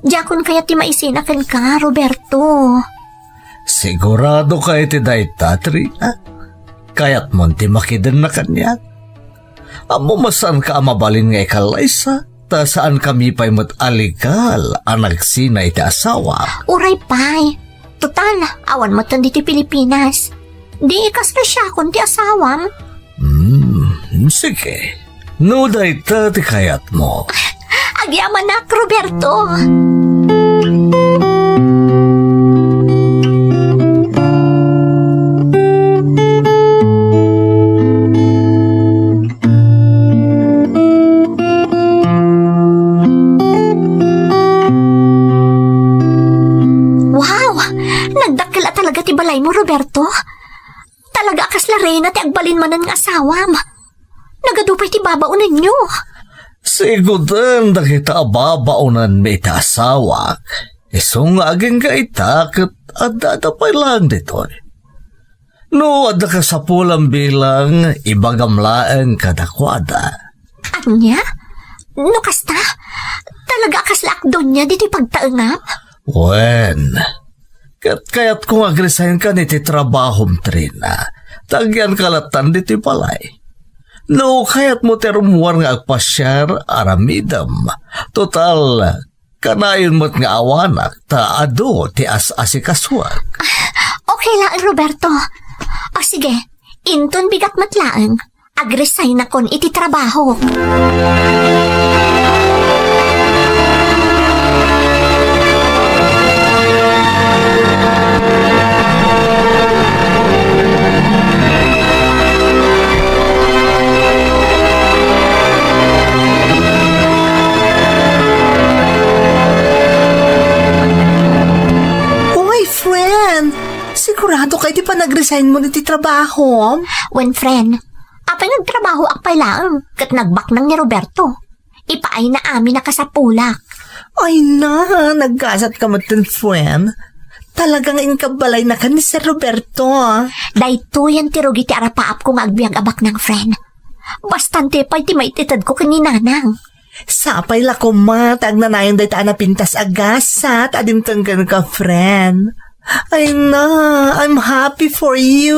Diakon kayat ti maisina kenka, Roberto. Sigurado ka iti dayta, Trina? Kayatmon ti makidanna kaniak? Ammom a saanka a mabalin nga ikallaysa, ta saankami pay met a legal a nagsina iti asawa. Uray pay. Total, awan metten ditoy Pilipinas. Di ikasla siakon ti asawam. Hmm, sige. No dayta ti kayatmo. Agyamanak, Roberto. Wow! Nagdakkel a talaga ti balaymo, Roberto. Talaga a kasla reyna ti agbalin manen nga asawam. Nagadu pay ti babaonenyo. Siguden dagita a babaonenmi iti asawak. Isu nga agingga ita ket adda-adda pay laeng ditoy. No adda kasapulam bilang, ibagam laeng kadakuada. Ania? No kasta, talaga a kasla ak donia ditoy pagtaengam? Wen, ket kayatko nga agresign kan iti trabahom, Trina. Ta agyanka lattan ditoy balay. No kayatmo ti rummuar nga agpasiar, aramidem. Total, kanayon met nga awanak, ta adu ti as-asikasuak. Okay laeng, Roberto. O sige, inton bigat met laeng, agresign akon iti trabahok. Uy, friend! Sigurado ka iti panagresign mo iti trabahom? Wen, friend, apay nga agtrabahoak pay laeng ket nagbaknang ni Roberto. Ipaayna amin a kasapulak. Ay na, naggasat ka met, friend. Talaga nga inkabbalayna ken ni Sir Roberto, ah. Daytoyen ti rugi ti arapaapko nga agbiag a baknang, friend. Bastan ti pay ti maititedko ken ni Nanang. Sapay la koma ta agnanayon dayta a napintas a gasat a dimteng kenka, friend. Ay na, I'm happy for you.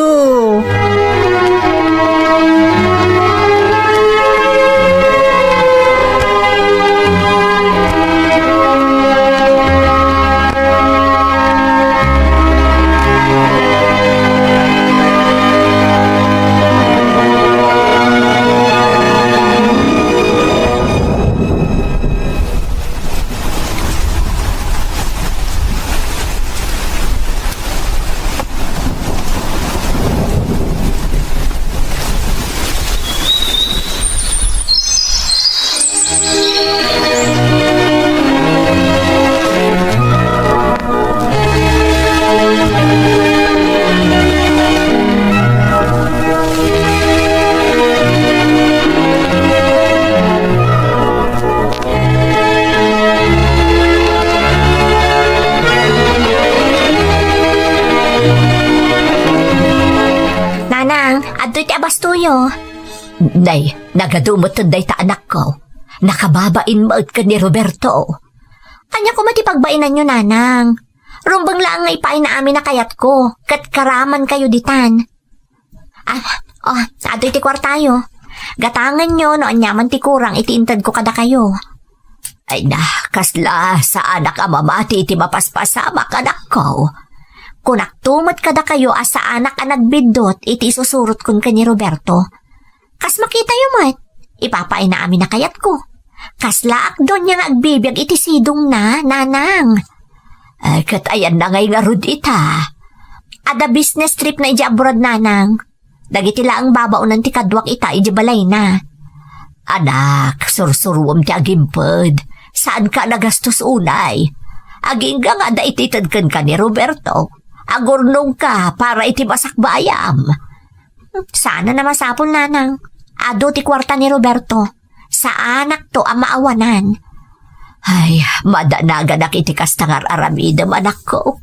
Nanang, adtoy ti abastoyo. Nay, nagadu met dayta anakko. Nakababain met ken ni Roberto. Ania koma ti pagbainanyo, Nanang? Rumbeng laeng nga ipaayna amin a kayatko, ket karamankayo ditan. Ah, oh, adtoy ti kuartayo. Gatangenyo no aniaman ti kurang iti intedko kadakayo. Ay na, kasla saanak a mamati iti mapaspasamak, anakko. Kunakto met kadakayo a saanak a nagbiddut iti isusurotkon ken ni Roberto. Kas makitayo met, ipapaayna amin a kayatko. Kaslaak donia nga agbibiag iti sidongna, Nanang. Ay, ket ayanna ngay ngarud ita? Adda business tripna idiay abroad, Nanang. Dagiti laeng babaonen ti kaduak ita idiay balayna. Anak, sursuruem ti agimped. Saanka a nagastos unay. Agingga nga adda itited kenka ni Roberto. Agurnongka para iti masakbayam. Saan a masapul, Nanang. Adu ti kuarta ni Roberto. Saanakto a maawanan. Ay, madanaganak iti kasta nga ar-aramidem, anakko.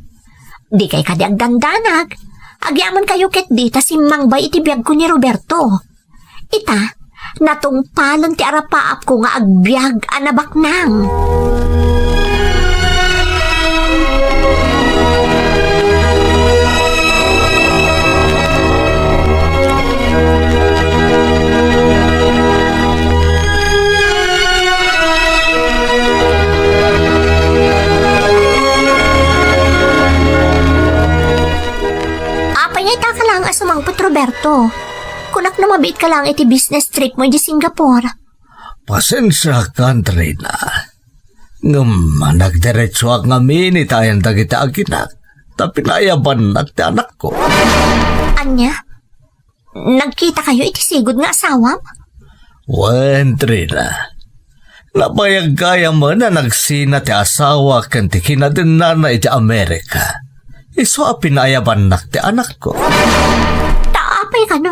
Dikay kadi agdandanag. Agyamankayto ketdi ta simmangbay iti biagko ni Roberto. Ita, natungpalen ti arapaapko nga agbiag a nabaknang. Apay nga ita ka laeng a sumangpet, Roberto? Kunak no mabiit ka laeng iti business trip mo iti Singapore. Pasensiakan, Trina. Ngem nagdiretsoak ngamin iti ayan dagiti aginak, ta pinaayabannak ti anakko. Ania? Nagkitakayo iti sigud nga asawam? Wen, Trina. Nabayag gayamen a nagsina ti asawak ken ti kinadennana iti Amerika. Isu a pinaayabannak ti anakko. Ta apay kano?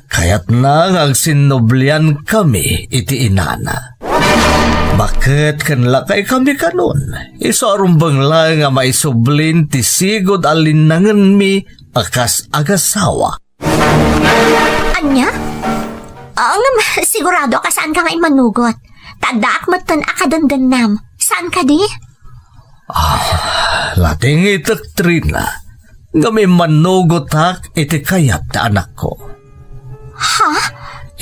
Kayatna nga agsinnubliankami iti inana. Baket ken lakaykami kanon, isu a rumbeng laeng a maisublin ti sigud a linnangenmi a kas agasawa. Ania? Ah, ngem sigurado a kasaanka nga immanugot. Ta addaak metten a kadendennam. Saan kadi? Ah, latingitek, Trina, ngem immanugotak iti kayat ti anakko. Ha?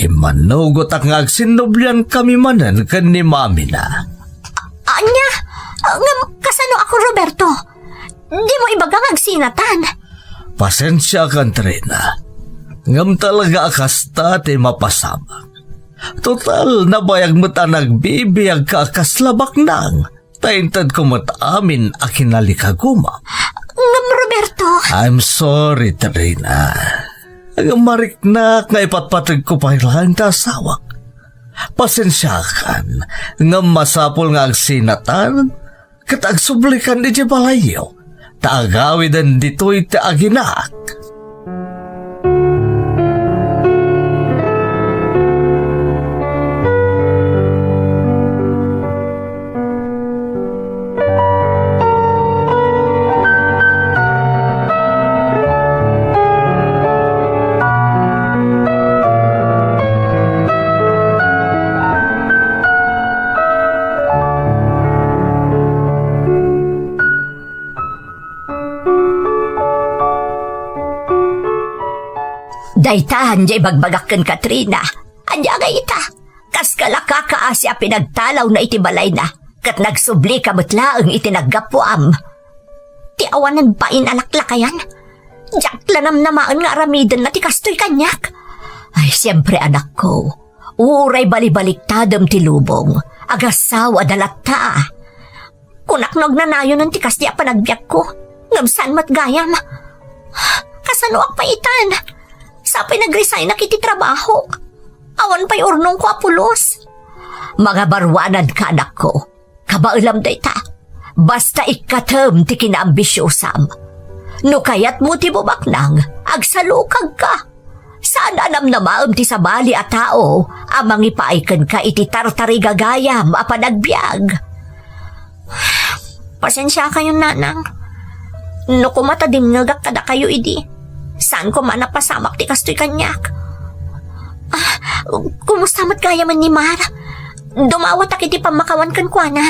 Immanugotak nga agsinnubliankami manen ken ni mamina. Ania? Ah, ngem kasano ako, Roberto? Dimo ibaga nga agsinatan. Pasensiakan, Trina. Ngem talaga a kasta ti mapasamak. Total, nabayag met a nagbibiagka a kasla baknang. Ta intedko met amin a kinalikagumam. Ngem, Roberto! I'm sorry, Trina. Ngem mariknak nga ipatpategko pay laeng ti asawak. Pasensiakan, ngem masapul nga agsinatan ket agsublikan idiay balayyo, ta agawiden ditoy ti aginak. Dayta, ania ibagbagak kenka, Trina? Ania ngay ita? Kas kalaka kaasi a pinagtalawna iti balayna, ket nagsublika met laeng iti naggapuam. Ti awanan bain a laklakayan, diak la namnamaen nga aramidenna ti kastoy kaniak. Ay, siempre, anakko, uray balibaliktadem ti lubong, agasawada latta. Kunak no agnanayonen ti kasdi a panagbiagko, ngem saan met gayam. Kasanoak pay itan? Sapay nagresignak iti trabahok. Awan pay urnongko a pulos. Mangabaruananka, anakko. Kabaelam dayta. Basta ikkatem ti kinaambisiosam. No kayatmo ti bubaknang, agsalukagka. Saan a namnamaem ti sabali a tao a mangipaay kenka iti tartarigagayam a panagbiag. Pasensiakayon, nanang. No koma ta dimngegak kadakayo idi, saan koma a napasamak ti kastoy kaniak. Ah, kumusta met gayamen ni Mar? Dumawatak iti pammakawan kenkuana.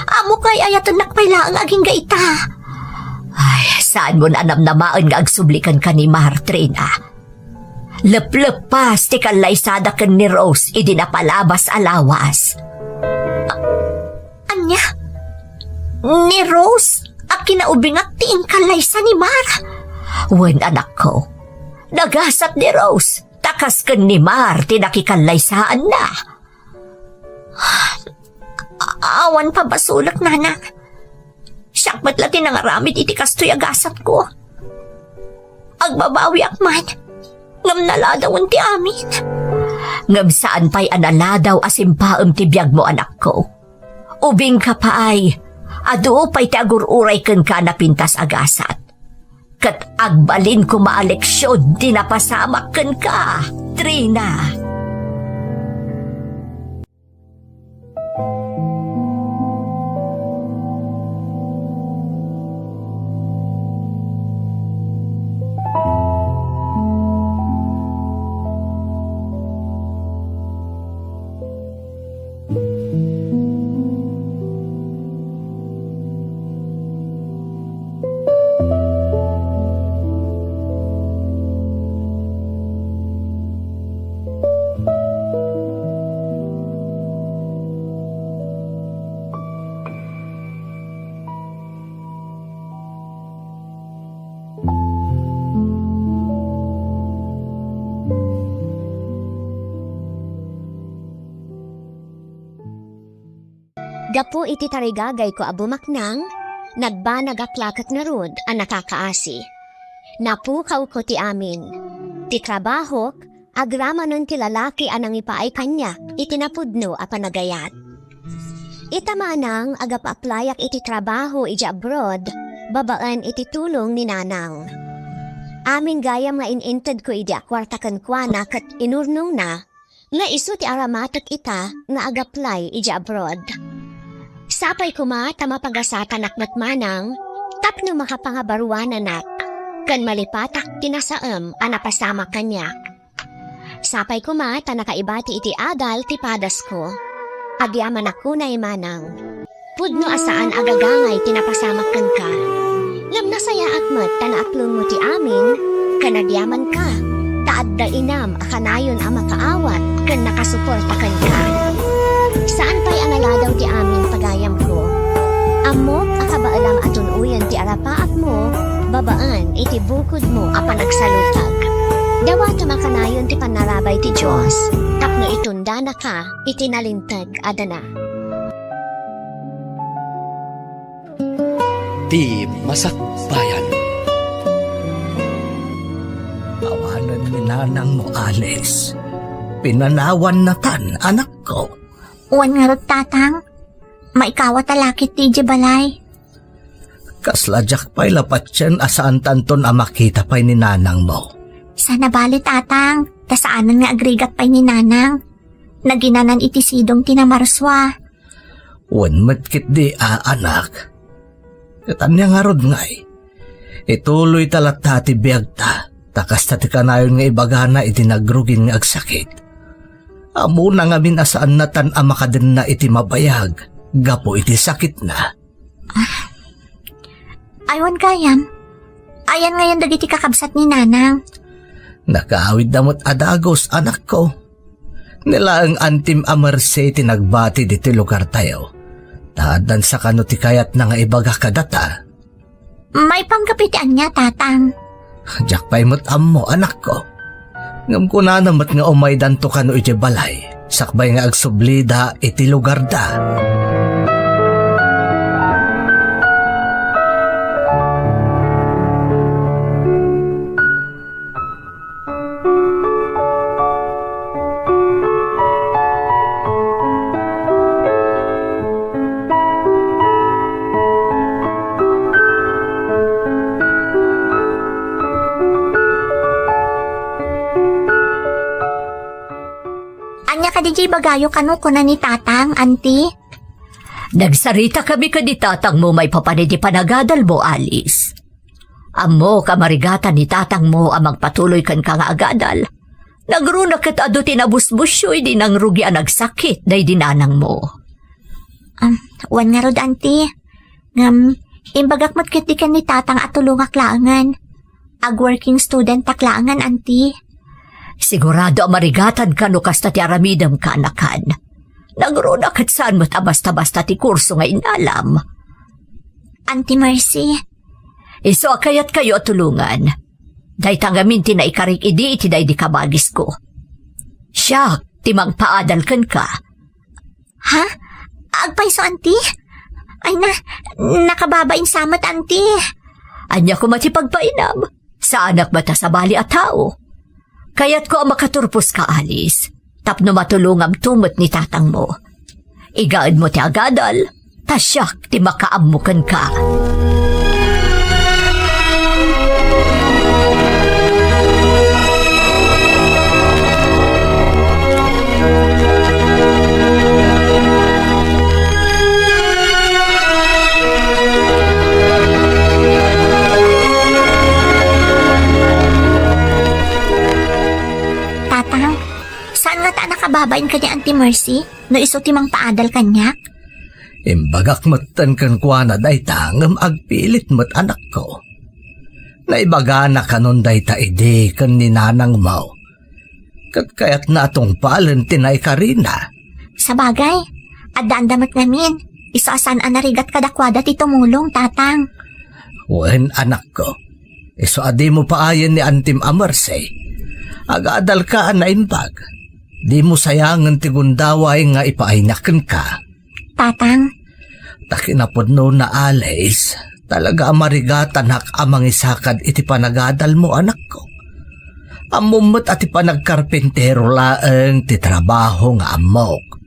Ammok nga ay-ayatennak pay laeng agingga ita. Ay, saanmon a namnamaen nga agsubli kenka ni Mar, Trina. Lepleppas ti kallaysada ken ni Rose idi napalabas a lawas. A-, ania? Ni Rose a kinaubingak ti inkallaysa ni Mar? Wen, anakko. Nagasat ni Rose, ta kas ken ni Mar ti nakikallaysaanna. A-, awan pabasolek, nanang. Siak met la ti nangaramid iti kastoy a gasatko. Agbabawiak man, ngem naladawen ti amin. Ngem saan pay a naladaw a simpaem ti biagmo, anakko. Ubingka pay, adu pay ti agur-uray kenka a napintas a gasat. Ket agbalin koma a leksion ti napasamak kenka, Trina. Gapu iti tarigagayko a bumaknang, nagbanagak la ket ngarud a nakakaasi. Napukawko ti amin. Ti trabahok, agramanen ti lalaki a nangipaay kaniak iti napudno a panagayat. Ita manang, agap-applyak iti trabaho idiay abroad, babaen iti tulong ni Nanang. Amin gayam nga in-intedko idi a kuarta kenkuana ket inurnongna nga isu ti aramatek ita nga agaplay idiay abroad. Sapay koma ta mapagasatanak met manang tapno makapangabaruananak ken malipatak ti nasaem a napasamak kaniak. Sapay koma ta nakaibati iti adal ti padasko. Agyamanak unay manang. Pudno a saan a gagangay ti napasamak kenka. Ngem nasayaat met ta naatlonmo ti amin, ken agyamanka, ta adda inam a kanayon a makaawat ken nakasuporta kenka. Saan pay a naladaw ti amin, pagayamko. Ammok a kabaelam a tun-oyen ti arapaapmo babaen iti bukodmo a panagsalutag. Dawatem a kanayon ti pannarabay ti Dios tapno itundanaka iti nalinteg a dana. Ti masakbayan. Awanen ni nanangmo, Alice. Pinanawannatan, anakko. Wen ngarud, Tatang. Maikawat a lakit ti idiay balay. Kasla diak pay la patien a saantanton a makita pay ni nanangmo. Saan a bale, Tatang, ta saanen nga agrigat pay ni Nanang. Naginanan iti sidong ti namarsua. Wen met ketdi a, anak. Ket ania ngarud ngay? Ituloyta latta ti biagta, ta kasta ti kanayon nga ibagana iti nagrugin nga agsakit. Ammona ngamin a saannatan a makadenna iti mabayag gapu iti sakitna. Ay, wen gayam. Ayan ngayon dagiti kakabsat ni Nanang? Nakaawidda met a dagus, anakko. Ni laeng antim a Mercy ti nagbati ditoy lugartayo. Ta addansa kano ti kayatna nga ibaga kadata. Maipanggep iti ania, Tatang? Diak pay met ammo, anakko. Ngem kunana met nga umaydanto kano idiay balay, sakbay nga agsublida iti lugarda. Ania kadi diay ibagayo kano kuna ni Tatang, Auntie? Nagsaritakami ken ni tatangmo maipapan iti panagadalmo, Alice. Ammok a marigatan ni tatangmo a mangpatuloy kenka nga agadal. Nagruna ket adu ti nabusbusyo idi nangrugi a nagsakit daydi nanangmo. Am, wen ngarud, Auntie. Ngem, imbagak met ketdi ken ni Tatang a tulongak laengen. Ag-working studentak laengen, Auntie. Sigurado a marigatanka no kasta ti aramidem, kaanakan. Nagruna ket saan met a basta-basta ti kurso nga innalam. Auntie Mercy. Isu a kayatkayo a tulongan. Dayta ngamin ti naikarik idi iti daydi kabagisko. Siak ti mangpaadal kenka. Ha? Agpayso, Auntie? Ay na, nakababain sa met, Auntie. Ania koma ti pagpainam? Saanak met a sabali a tao. Kayatko a makaturposka, Alice, tapno matulongamto met ni tatangmo. Igaedmo ti agadal, ta siak ti makaammo kenka. Tatang, saan ngata a nakababain ken ni Auntie Mercy no isu ti mangpaadal kaniak? Imbagak metten kenkuana dayta ngem agpilit met, anakko. Naibagana kanon dayta idi ken ni nanangmo. Ket kayatna a tungpalen ti naikarina. Sabagay, addaanda met ngamin. Isu a saan a narigat kadakuada ti tumulong, Tatang. Wen, anakko. Isu a dimo paayen ni Antim a Mercy. Agadalka a naimbag. Dimo sayangen ti gundaway nga ipaayna kenka. Tatang, Ta kinapudnona, Alice, talaga a marigatanak a mangisakad iti panagadalmo, anakko. Ammom met a ti panagkarpintero laeng ti trabaho nga ammok.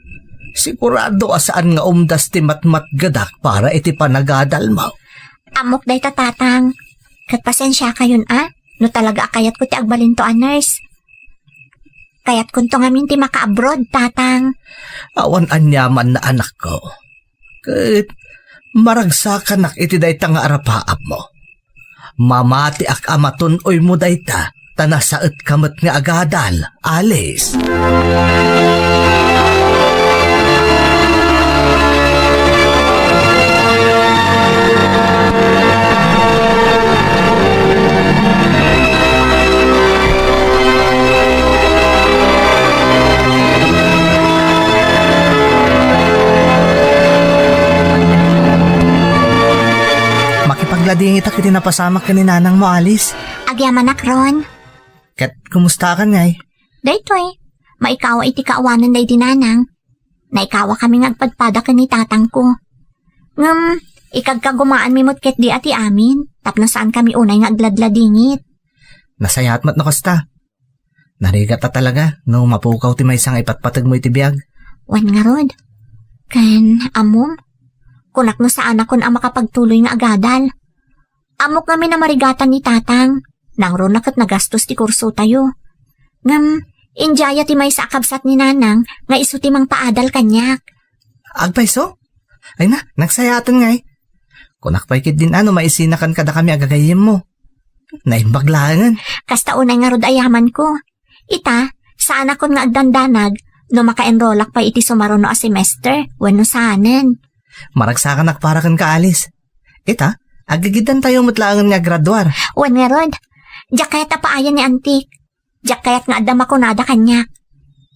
Sigurado a saan nga umdas ti matmatgedak para iti panagadalmo. Ammok dayta, Tatang. Ket pasensiakayon a, no talaga a kayatko ti agbalinto a nurse. Kayatkonto ngamin ti maka-abroad, Tatang. Awan aniamanna, anakko. Ket maragsakanak iti dayta nga arapaapmo. Mamatiak a matun-oymo dayta, ta nasaetka met nga agadal, Alice. Makipagladingitak iti napasamak ken ni nanangmo, Alice. Agyamanak, Ron. Ket kumustakan ngay? Daytoy, maikawa iti kaawanan daydi nanang. Naikawa kami nga agpadpada ken ni tatangko. Ngem, ikagkagumaanmi met ketdi a ti amin, tapno saan kami unay nga agladladingit. Nasayaat met no kasta. Narigat a talaga no mapukaw ti maysa nga ipatpategmo iti biag. Wen ngarud. Ken, ammom, kunak no saanakon a makapagtuloy nga agadal. Ammok ngamin a marigatan ni tatang. Nangruna ket nagastos ti kursotayo. Ngem, indiaya ti maysa a kabsat ni nanang nga isu ti mangpaadal kaniak. Agpayso? Ay na, nagsayaaten ngay. Kunak pay ketdin a no maisinakan kadakami a gagayyemmo. Naimbag laengen. Kasta unay ngarud a yamanko. Ita, saanakon nga agdandanag no maka-enrollak pay iti sumaruno a semester wenno saanen. Maragsakanak para kenka, Alice. Ita, aggigiddantayo met laengen nga aggraduar. Wen ngarud, diak kayat a paayan ni Antik. Diak kayat nga adda makunada kaniak.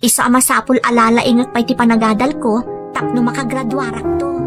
Isu a masapul a lalaingek pay ti panagadalko tapno makagraduarakto.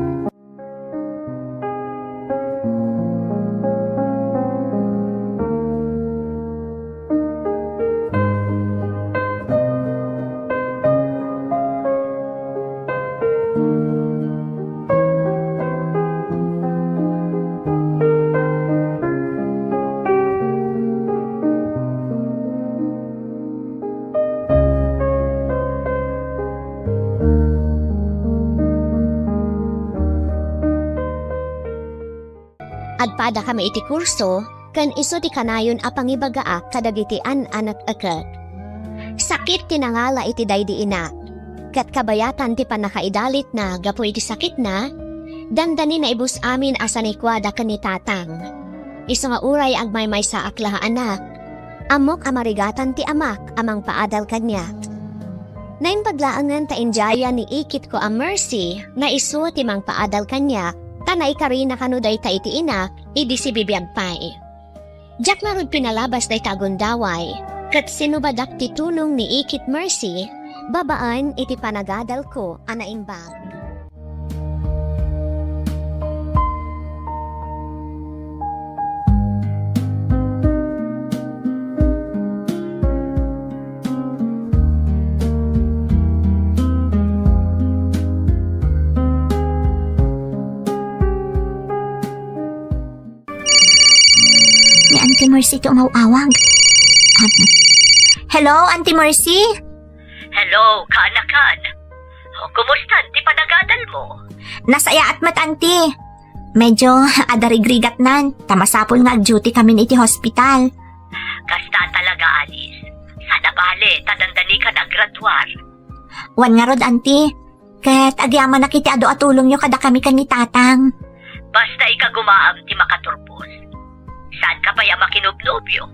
Agpadakami iti kurso, ken isu ti kanayon a pangibagaak kadagiti an-anak ekek. Sakit ti nangala iti daydi inak, ket kabayatan ti pannakaidalitna gapu iti sakitna, dandani naibus amin a sanikuada ken ni tatang. Isu nga uray agmaymaysaak la a anak, ammok a marigatan ti amak a mangpaadal kaniak. Naimbag laengen ta indiaya ni ikitko a Mercy nga isu ti mangpaadal kaniak, ta naikarina kano dayta iti inak idi sibibiag pay. Diak ngarud pinalabas dayta a gundaway, ket sinubadak ti tulong ni ikit Mercy babaen iti panagadalko a naimbag. Ni Auntie Mercy ti umaw-awag. Um, hello, Auntie Mercy? Hello, kaanakan. O, kumusta ti panagadal mo? Nasayaat met, Auntie. Medyo adarigrigatnan, ta masapul nga ag-duty kamin iti hospital. Kasta talaga, Alice. Sana bale, ta dandani kan aggraduar. Wen ngarud, Auntie. Ket agyamanak iti adu a tulongyo kadakami ken ni Tatang. Basta ikagumaam ti makaturpos. Saanka pay a makinubnobio.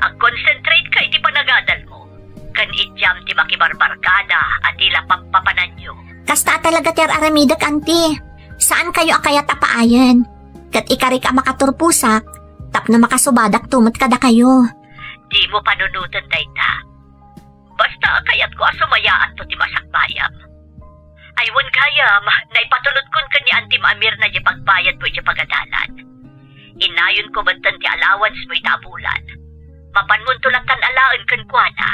Agkonsentrate ka iti panagadal mo. Ken idiam ti makibarbarkada a dila pappapananyo. Kasta a talaga ti ar-aramidek, Auntie. Saan kayo a kayat a paayen. Ket ikarik a makaturposak, tapno makasubadakto met kadakayo. Dimo panunoten dayta. Basta kayatko a sumayaatto ti masakbayam. Ay, wen gayam, naipatulodkon ken ni Auntie Amirna diay pagbayadmo idiay pagadalan. Inayonko metten ti allowance mo ita a bulan. Mapanmonto lattan alaen kenkuana.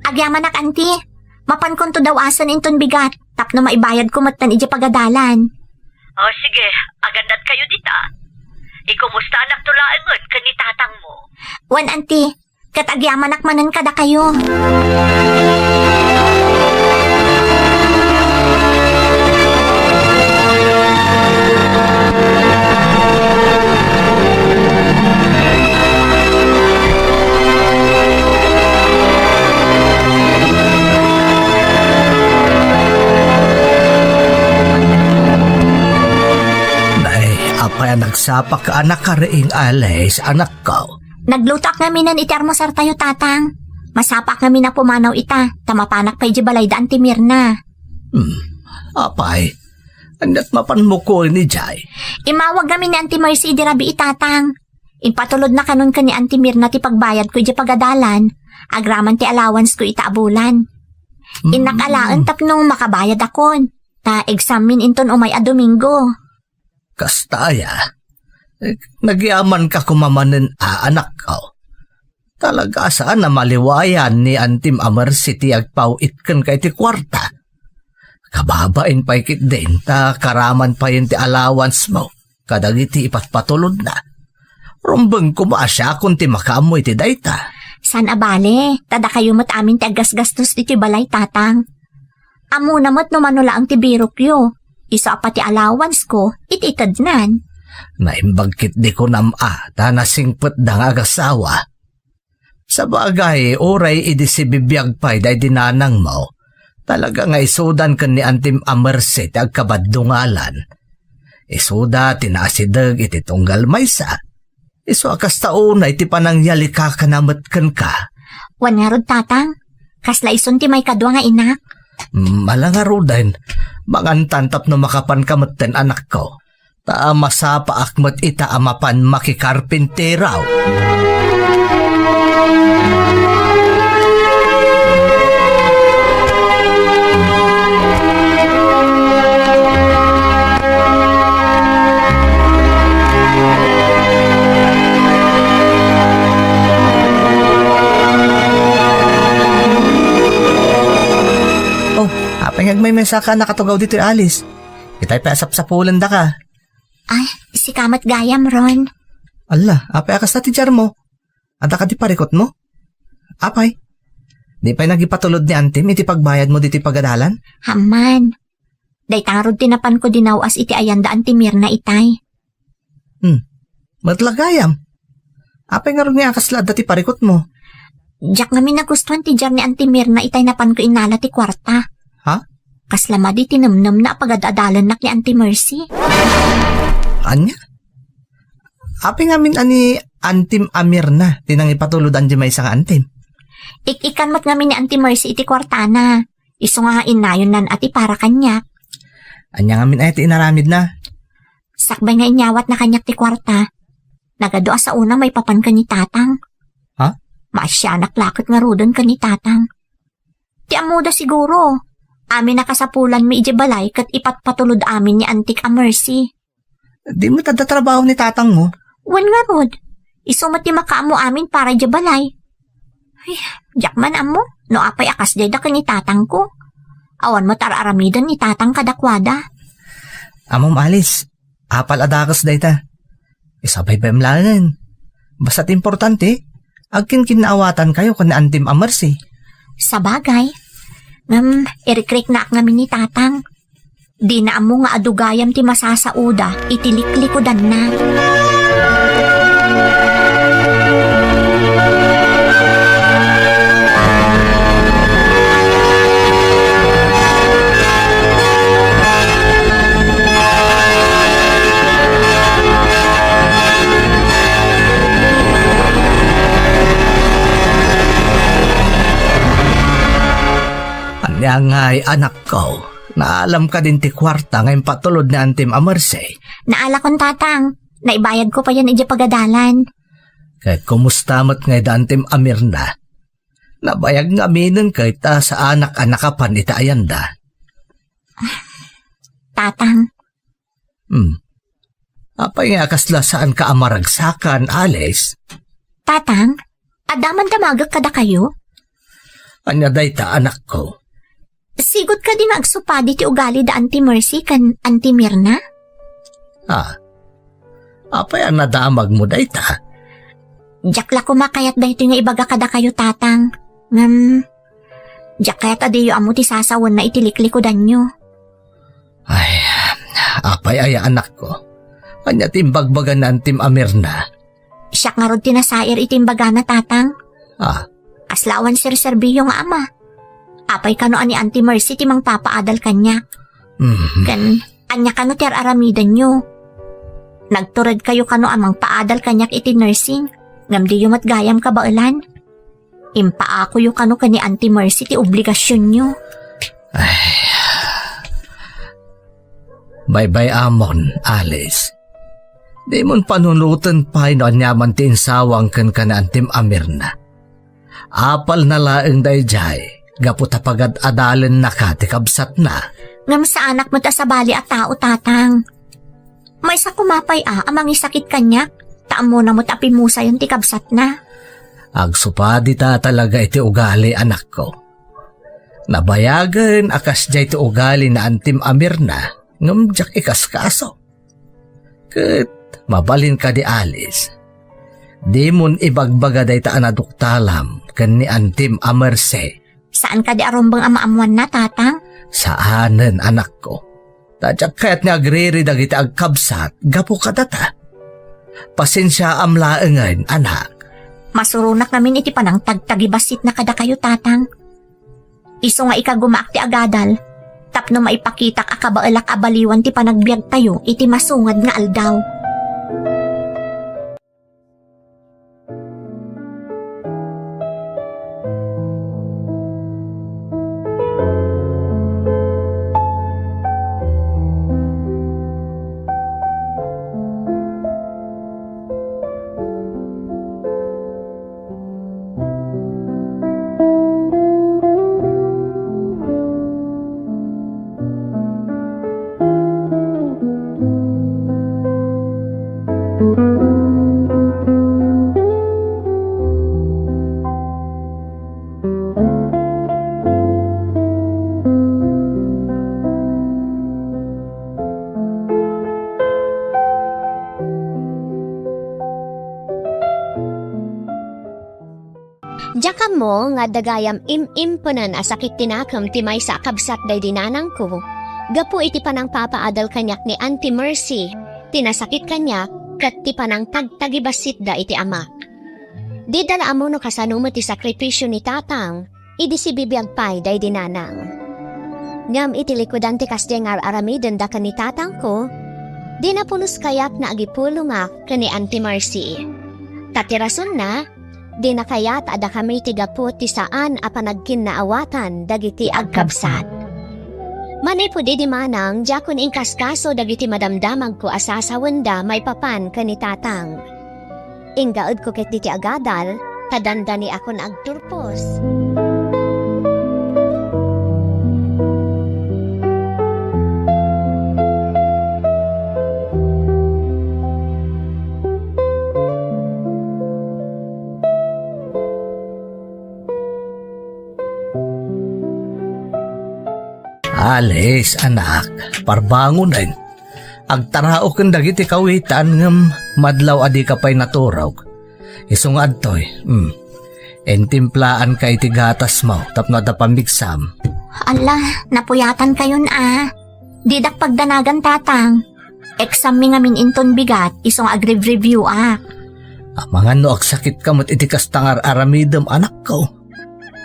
Agyamanak, Auntie. Mapankonto dawasen inton bigat tapno maibayadko metten idiay pagadalan. O, sige, agannad kayo dita. Ikumusta anak to laengen ken ni tatangmo? Wen, anti, ket agyamanak manen kadakayo. Nay, apay a nagsapak a nakariing, Alice, anakko? Naglutoak ngaminen iti almusartayo, Tatang. Masapaak ngamin a pumanaw ita, ta mapanak pay idiay balay da Anti Mirna. Hmm, apay, ania't mapanmo koma idiay? Immawag ngamin ni Anti Mercy idi rabii, Tatang. Impatulodna kanon ken ni Anti Mirna ti pagbayadko idiay pagadalan, agraman ti allowance ko ita a bulan. Hmm. Innak alaen tapno makabayadakon, ta exammin inton umay a Domingo. Kasta aya, eh, nagyamanka koma manen a, anakko. Talaga a saan a maliwayan ni Antim a Mercy ti agpaw-it kenka iti kuarta. Kababain pay ketdin ta karaman payen ti allowance mo kadagiti ipatpatulodna. Rumbeng koma a siakon ti makaammo iti dayta. Saan a bale, ta dakayo met amin ti aggasgastos iti balay, Tatang. Ammona met no mano laeng ti birokyo. Isu a pay ti allowance ko, it-itednan. Naimbag ketdi kunam a, ta nasingpetda nga agasawa. Sabagay, uray idi sibibiag pay daydi nanangmo, talaga nga isudan ken ni Antim a Mercy ti agkabaddungalan. Isuda ti naasideg iti tunggal maysa. Isu a kasta unay ti panangyalikakana met kenka. Wen ngarud, Tatang, kasla isun ti maikadua nga inak. Mm, ala ngaruden, mangantan tapno makapanka metten, anakko. Ta masapaak met ita a mapan makikarpintero. Oh, apay nga agmaymaysa ka nakatugaw ditoy, Alice? Itay pay a sapsapulendaka. Ay, sika met gayam, Ron. Alla, apay a kasta ti diarmo? Adda kadi parikutmo? Apay, di pay nagipatulod ni Antim iti pagbayadmo ditoy pagadalan? Amman. Dayta ngarud ti napanko dinaw-as iti ayan da Anti Mirna itay. Hmm. Met la gayam. Apay ngarud nga a kasla adda ti parikutmo? Diak ngamin nagustuan ti diar ni Anti Mirna itay napanko innala ti kuarta. Ha? Kasla madi ti nemnemna a pagad-adalannak ni Anti Mercy. Ania? Apay ngamin a ni Antim a Mirna ti nangipatulod a diay maysa nga antim? Ik-ikan met ngamin ni Anti Mercy iti kuartana. Isu nga innayonnan a ti para kaniak. Ania ngamin aya ti inaramidna? Sakbay nga inyawatna kaniak ti kuarta, nagadu a saona maipapan ken ni Tatang. Ha? Maasianak la ket ngaruden ken ni Tatang. Ti ammoda siguro, amin a kasapulanmi idiay balay ket ipatpatulod amin ni Antik a Mercy. Di met adda trabaho ni tatangmo? Wen ngarud, isu met ti makaammo amin para idiay balay. Ay, diak man ammo no apay a kasdiay da ken ni tatangko. Awan met ar-aramiden ni tatang kadakuada. Ammom, Alice, apal a dakes dayta. Isabaybayam laengen. Basta ti importante, agkinkinnaawatankayo ken ni Antim a Mercy. Sabagay. Ngem, irikriknaak ngamin ni tatang. Dina ammo nga adu gayam ti masasaoda iti liklikudanna. Ania ngay, anakko? Naalam kadin ti kuarta nga impatulod ni Antim a Mercy? Naalakon, Tatang. Naibayadko payen idiay pagadalan. Ket kumusta met ngay da Antim a Mirna? Nabayag ngaminen ket ta saanak a nakapan iti ayanda. Tatang. Hmm. Apay nga kasla saanka a maragsakan, Alice? Tatang, adda man damagek kadakayo? Ania dayta, anakko? Sigot kadi nga agsupadi ti ugali da Anti Mercy ken Anti Mirna? Ah, apay a nadamagmo dayta? Diak la koma kayat daytoy nga ibaga kadakayo, Tatang. Ngem, diak kayat a diyo ammo ti sasawenna iti liklikudanyo. Ay, apay aya, anakko? Ania ti imbagbaga ni Antim a Mirna? Siak ngarud ti nasair iti imbagana, Tatang. Ah. Kasla awan serserbiyo nga ama. Apay kano a ni Auntie Mercy ti mangpapaadal kaniak? Mhm. Ken, ania kano ti ar-aramidenyo? Nagturedkayo kano a mangpaadal kaniak iti nursing, ngem diyo met gayam kabaelan? Impaakoyo kano ken ni Auntie Mercy ti obligasionyo. Ay. Baybay-amon, Alice. Dimon panunoten pay no aniaman ti insawang kenka ni Antim a Mirna. Apalna laeng daydiay, gapu ta pagad-adalennaka ti kabsatna. Ngem saanak met a sabali a tao, Tatang. Maysa koma pay a, a mangisakit kaniak, ta ammona met a pimusayen ti kabsatna. Agsupadi ta talaga iti ugali, anakko. Nabayagen a kasdiay ti ugali ni Antim a Mirna, ngem diak ikaskaso. Ket mabalin kadi, Alice, dimon ibagbaga dayta a naduktalam ken ni Antim a Mercy. Saan kadi a rumbeng a maammoanna, Tatang? Saanen, anakko. Ta diak kayat nga agriri dagiti agkabsat gapu kadata. Pasensiaam laengen, anak. Masuronak ngamin iti panangtagtagibassitna kadakayo, Tatang. Isu nga ikagumaak ti agadal, tapno maipakitak a kabaelak a baliwan ti panagbiagtayo iti masungad nga aldaw. Diak ammo nga adda gayam im-impenen a sakit ti nakem ti maysa a kabsat daydi nanangko, gapu iti panangpapaadal kaniak ni Auntie Mercy, ti nasakit kaniak, ket ti panangtagtagibassitda iti amak. Dida la ammo no kasano met ti sakripisio ni Tatang, idi sibibiag pay daydi nanang. Ngem iti likudan ti kasdiay nga ar-aramidenda ken ni tatangko, dina pulos kayat nga agipulongak ken ni Auntie Mercy. Ta ti rasonna, dina kayat a dakami ti gapu ti saan a panagkinnaawatan dagiti agkabsat. Manipud idi manang, diakon inkaskaso dagiti madamdamagko a sasawenda maipapan ken ni tatang. Inggaedko ketdi ti agadal, ta dandaniakon agturpos. Alice, anak, parbangonen. Agtaraoken dagiti kawitan ngem madlaw a dika pay naturog. Isu nga adtoy, hmm, intimplaanka iti gatasmo tapno adda pammigsam. Alla, napuyatankayon a. Didak pagdanagan, tatang. Exam mi ngamin inton bigat, isu nga agreview-ak. Amangan no agsakitka met iti kasta nga ar-aramidem, anakko.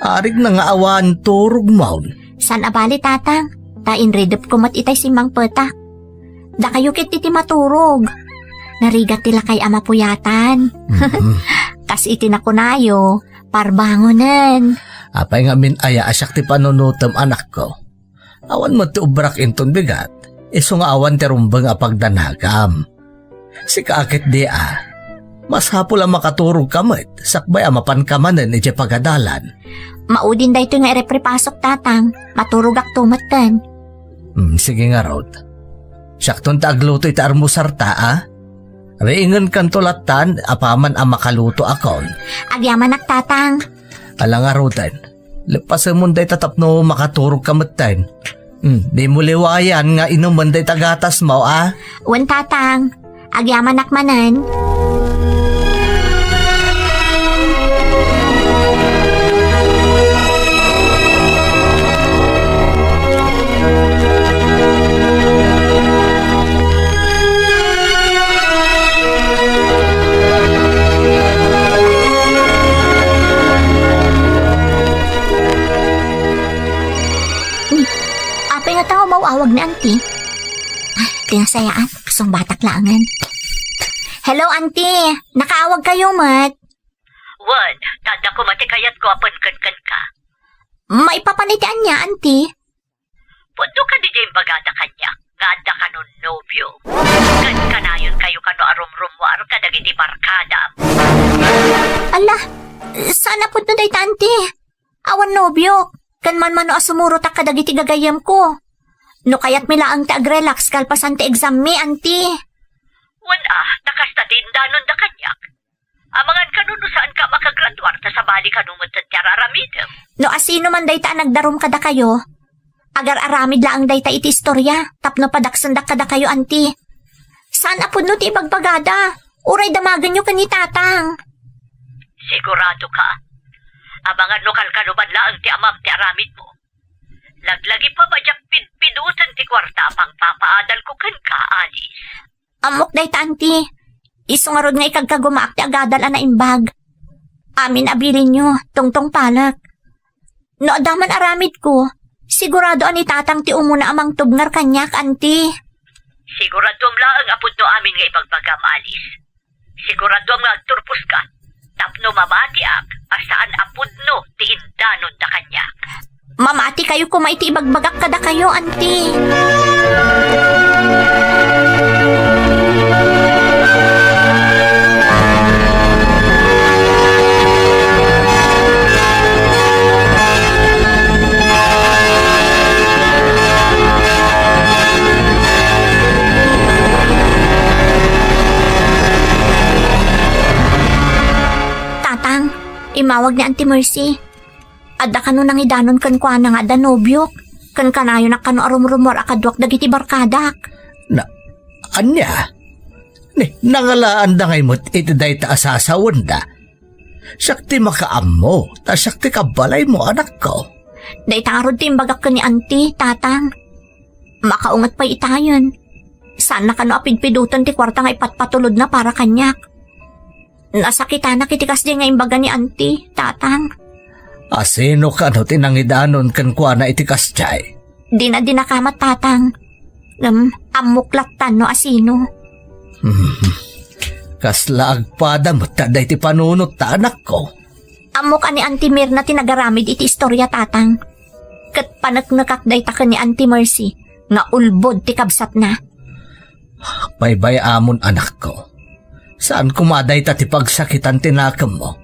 Arigna nga awan turogmon. Saan a bali, tatang? Ta inridepko met itay simmangpetak. Dakayo ket iti maturog. Narigat ti lakay a mapuyatan. Mhm. Kas iti nakunayo, parbangonen. Apay ngamin aya a siak ti panunotem, anakko? Awan met ti obrak inton bigat, isu nga awan ti rumbeng a pagdanagam. Sika ketdi a, masapul a makaturogka met sakbay a mapanka manen idiay pagadalan. Maudin daytoy nga ireprepasok, tatang. Maturogakto metten. Hmm, sige ngarud. Siakton ti agluto iti almusarta a. Riingenkanto lattan apaman a makalutoakon. Agyamanak, tatang. Ala ngaruden. Leppasemon dayta tapno makaturogka metten. Hmm, dimo liwayan nga inumen dayta gatasmo, a? Wen, Tatang. Agyamanak manen. Apay ngata nga umaw-awag ni Auntie? Ay, ti nasayaan, kasungbatak laengen. Hello, Auntie. Nakaawag kayo met? Wen, tadda koma ti kayatko a pen kenkenka. Maipapan iti ania, Auntie? Pudno kadi diay imbagada kaniak nga adda kanon nobio? Ken kanayon kayo kano a rumrummuar kadagiti barkadam. Ala, saan a pudno dayta, Auntie? Awan nobiok, ken manmano a sumurotak kadagiti gagayyemko. No kayatmi laeng ti agrelax kalpasan ti exammi, Auntie. Wen a, ta kasta ti indanonda kaniak. Amangan kano no saanka a makagraduar ta sabali kano met ti ar-aramidem. No asino man dayta a nagdarum kadakayo, agar-aramid laeng dayta iti istoria tapno padaksendak kadakayo, Auntie. Saan a pudno ti ibagbagada. Uray damagenyo ken ni Tatang. Sigurado ka? Amangan no kalkano man laeng ti amam ti aramidmo. Laglagipem a diak pidpiduten ti kuarta a pangpapaadalko kenka, Alice. Ammok dayta, Auntie. Isu ngarud nga ikagkagumaak ti agadal a naimbag. Amin a bilinyo, tungtungpalek. No adda man aramidko, sigurado a ni Tatang ti umuna a mangtubngar kaniak, Auntie. Siguraduem laeng a pudno amin nga ibagbagam, Alice. Siguraduem nga agturposka tapno mamatiak a saan a pudno ti indanonda kaniak. Mamati kayo koma iti ibagbagak kadakayo, Auntie. Tatang, immawag ni Auntie Mercy. Adda kano nangidanon kenkuana nga adda nobiok, ken kanayonak kano a rumrumuar a kaduak dagiti barkadak. Na, ania? Ni, nangalaanda ngay met iti dayta a sasawenda? Siak ti makaammo, ta siak ti kabbalaymo, anakko. Dayta ngarud ti imbagak ken ni Auntie, Tatang. Makaunget pay itayen. Saanna kano a pidpiduten ti kuarta nga ipatpatulodna para kaniak. Nasakitanak iti kasdiay nga imbaga ni Auntie, Tatang. Asino kano ti nangidanon kenkuana iti kasdiay? Dina dinakamat, Tatang. Ngem ammok lattan no asino. Hmm. Kasla agpada met dayta ti panunot ta, anakko. Ammok a ni Auntie Mirna ti nagaramid iti istoria, Tatang. Ket paneknekak dayta ken ni Auntie Mercy nga ulbod ti kabsatna. Baybay-amon, anakko. Saan koma dayta ti pagsakitan ti nakemmo.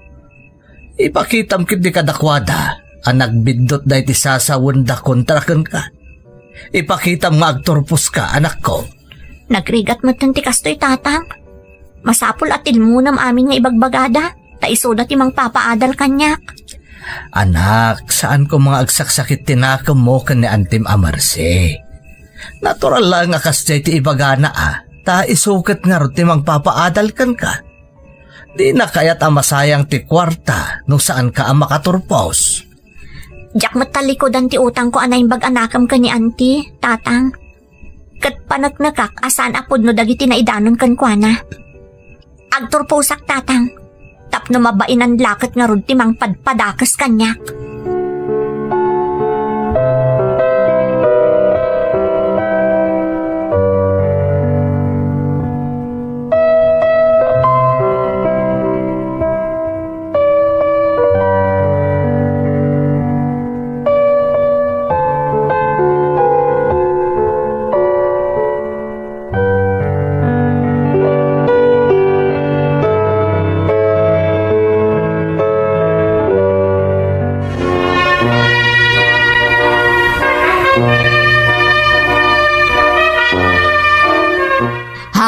Ipakitam ketdi kadakuada a nagbiddut dayta sasawenda kontra kenka. Ipakitam nga agturposka, anakko. Nagrigat metten ti kastoy, Tatang. Masapul a tilmonem amin nga ibagbagada, ta isuda ti mangpapaadal kaniak. Anak, saan koma nga agsaksakit ti nakemmo ken ni Antim a Mercy. Natural laeng a kasdiay ti ibagana a, ta isu ket ngarud ti mangpapaadal kenka. Dina kayat a masayang ti kuarta no saanka a makaturpos. Diak met tallikudan ti utangko a naimbag a nakem ken ni Auntie, Tatang. Ket paneknekak a saan a pudno dagiti naidanon kenkuana. Agturposak, Tatang, tapno mabainan la ket ngarud ti mangpadpadakes kaniak.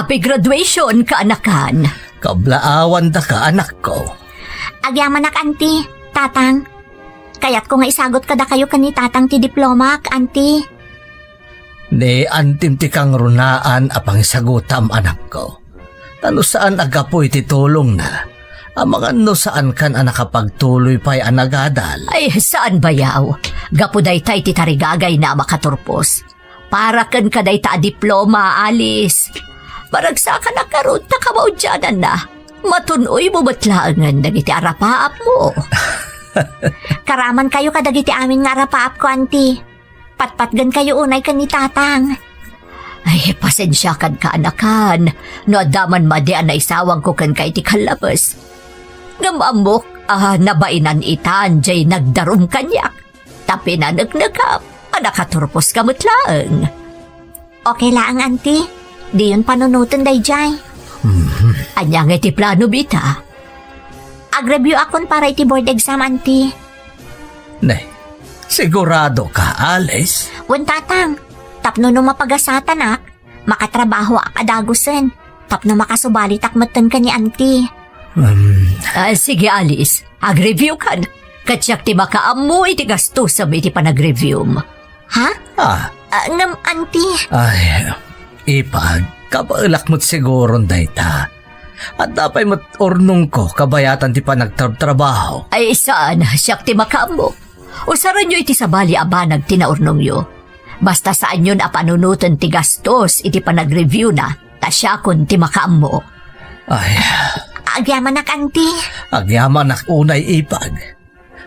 Happy graduation, kaanakan! Kablaawandaka, anakko. Agyamanak, Auntie, Tatang. Kayatko nga isagut kadakayo ken ni Tatang ti diplomak, Auntie. Ni antim ti kangrunaan a pangisagutam, anakko. Ta no saan a gapu iti tulongna, amangan no saankan a nakapagtuloy pay a nagadal. Ay, saan bayaw? Gapu dayta iti tarigagayna a makaturpos. Para kenka dayta a diploma, Alice. Maragsakanak ngarud ta kamaudiananna. Matun-oymo met laengen dagiti arapaapmo. Karamankayo kadagiti amin nga arapaapko, Auntie. Patpatgenkayo unay ken ni Tatang. Ay, pasensiakan, kaanakan, no adda man madi a naisawangko kenka iti kallabes. Ngem ammok a nabainan itan jay nagdarum kaniak, ta pinaneknekam a nakaturposka met laeng. Okay laeng, Auntie. Diyon panunoten dayjay. Mhm. Ania nga iti plano, Bita? Ag-review akon para iti board exam, Auntie. Ne, sigurado ka, Alice? Wen, Tatang. Tapno no mapagasatanak, makatrabahoak a dagusen. Tapno makasubalitak metten ken ni Auntie. Um. Ah, sige, Alice. Ag-review kan. Ket siak ti makaammo iti gastosem iti panag-reviewm. Ha? Ah. Ah, ngem, Auntie. Ay, ipag, kabaelak met siguron dayta. Adda pay met urnongko kabayatan ti panagtrabtrabaho. Ay, saan, siak ti makaammo. Usarenyo iti sabali a banag ti naurnongyo. Basta saanyon a panunoten ti gastos iti panag-reviewna, ta siakon ti makaammo. Ay. Agyamanak, Auntie. Agyamanak unay, ipag.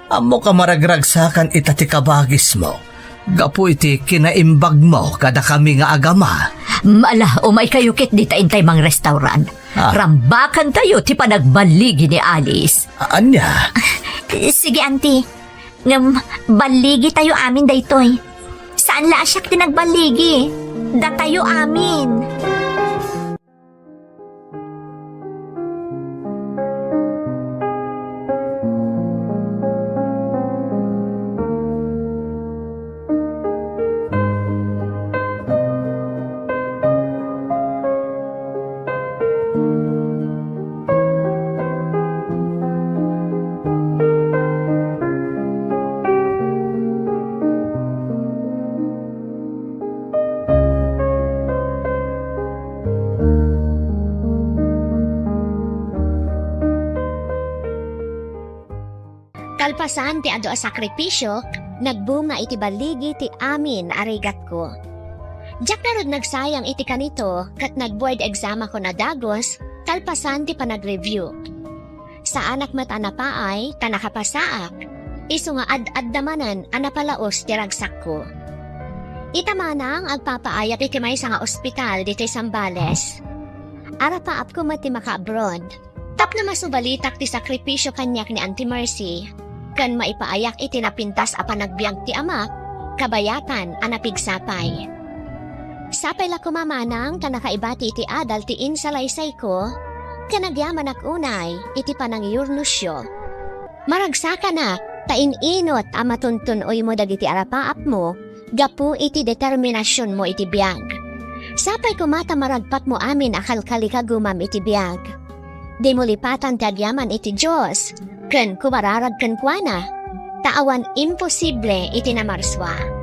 Ammok a maragragsakan ita ti kabagismo gapu iti kinaimbagmo kadakami nga agama. Ala, umaykayo ketdi ta intay mangrestauran. Ah. Rambakantayo ti panagballigi ni Alice. A-, ania? Sige, Auntie. Ngem, balligitayo amin daytoy. Saan la a siak ti nagballigi. Datayo amin. Kalpasan ti adu a sakripisio, nagbunga iti balligi ti amin a rigatko. Diak ngarud nagsayang iti kanito ket nag-board exam ako a dagus kalpasan ti panag-review. Saanak met a napaay ta nakapasaak, isu nga ad-adda manen a napalaos ti ragsakko. Ita manang agpapaayak iti maysa nga ospital ditoy Zambales. Arapaapko met ti maka-abroad. Tapno masubalitak ti sakripisio kaniak ni Auntie Mercy, ken maipaayak iti napintas a panagbiag ti amak, kabayatan a napigsa pay. Sapay la koma manang ta nakaibati iti adal ti insalaysayko, ken agyamanak unay iti panangiyurnosyo. Maragsakanak ta in-inut a matuntun-oymo dagiti arapaapmo gapu iti determinasionmo iti biag. Sapay koma ta maragpatmo amin a kalkalikagumam iti biag. Dimo lipatan ti agyaman iti Dios, ken kumararag kenkuana, ta awan imposible iti namarsua.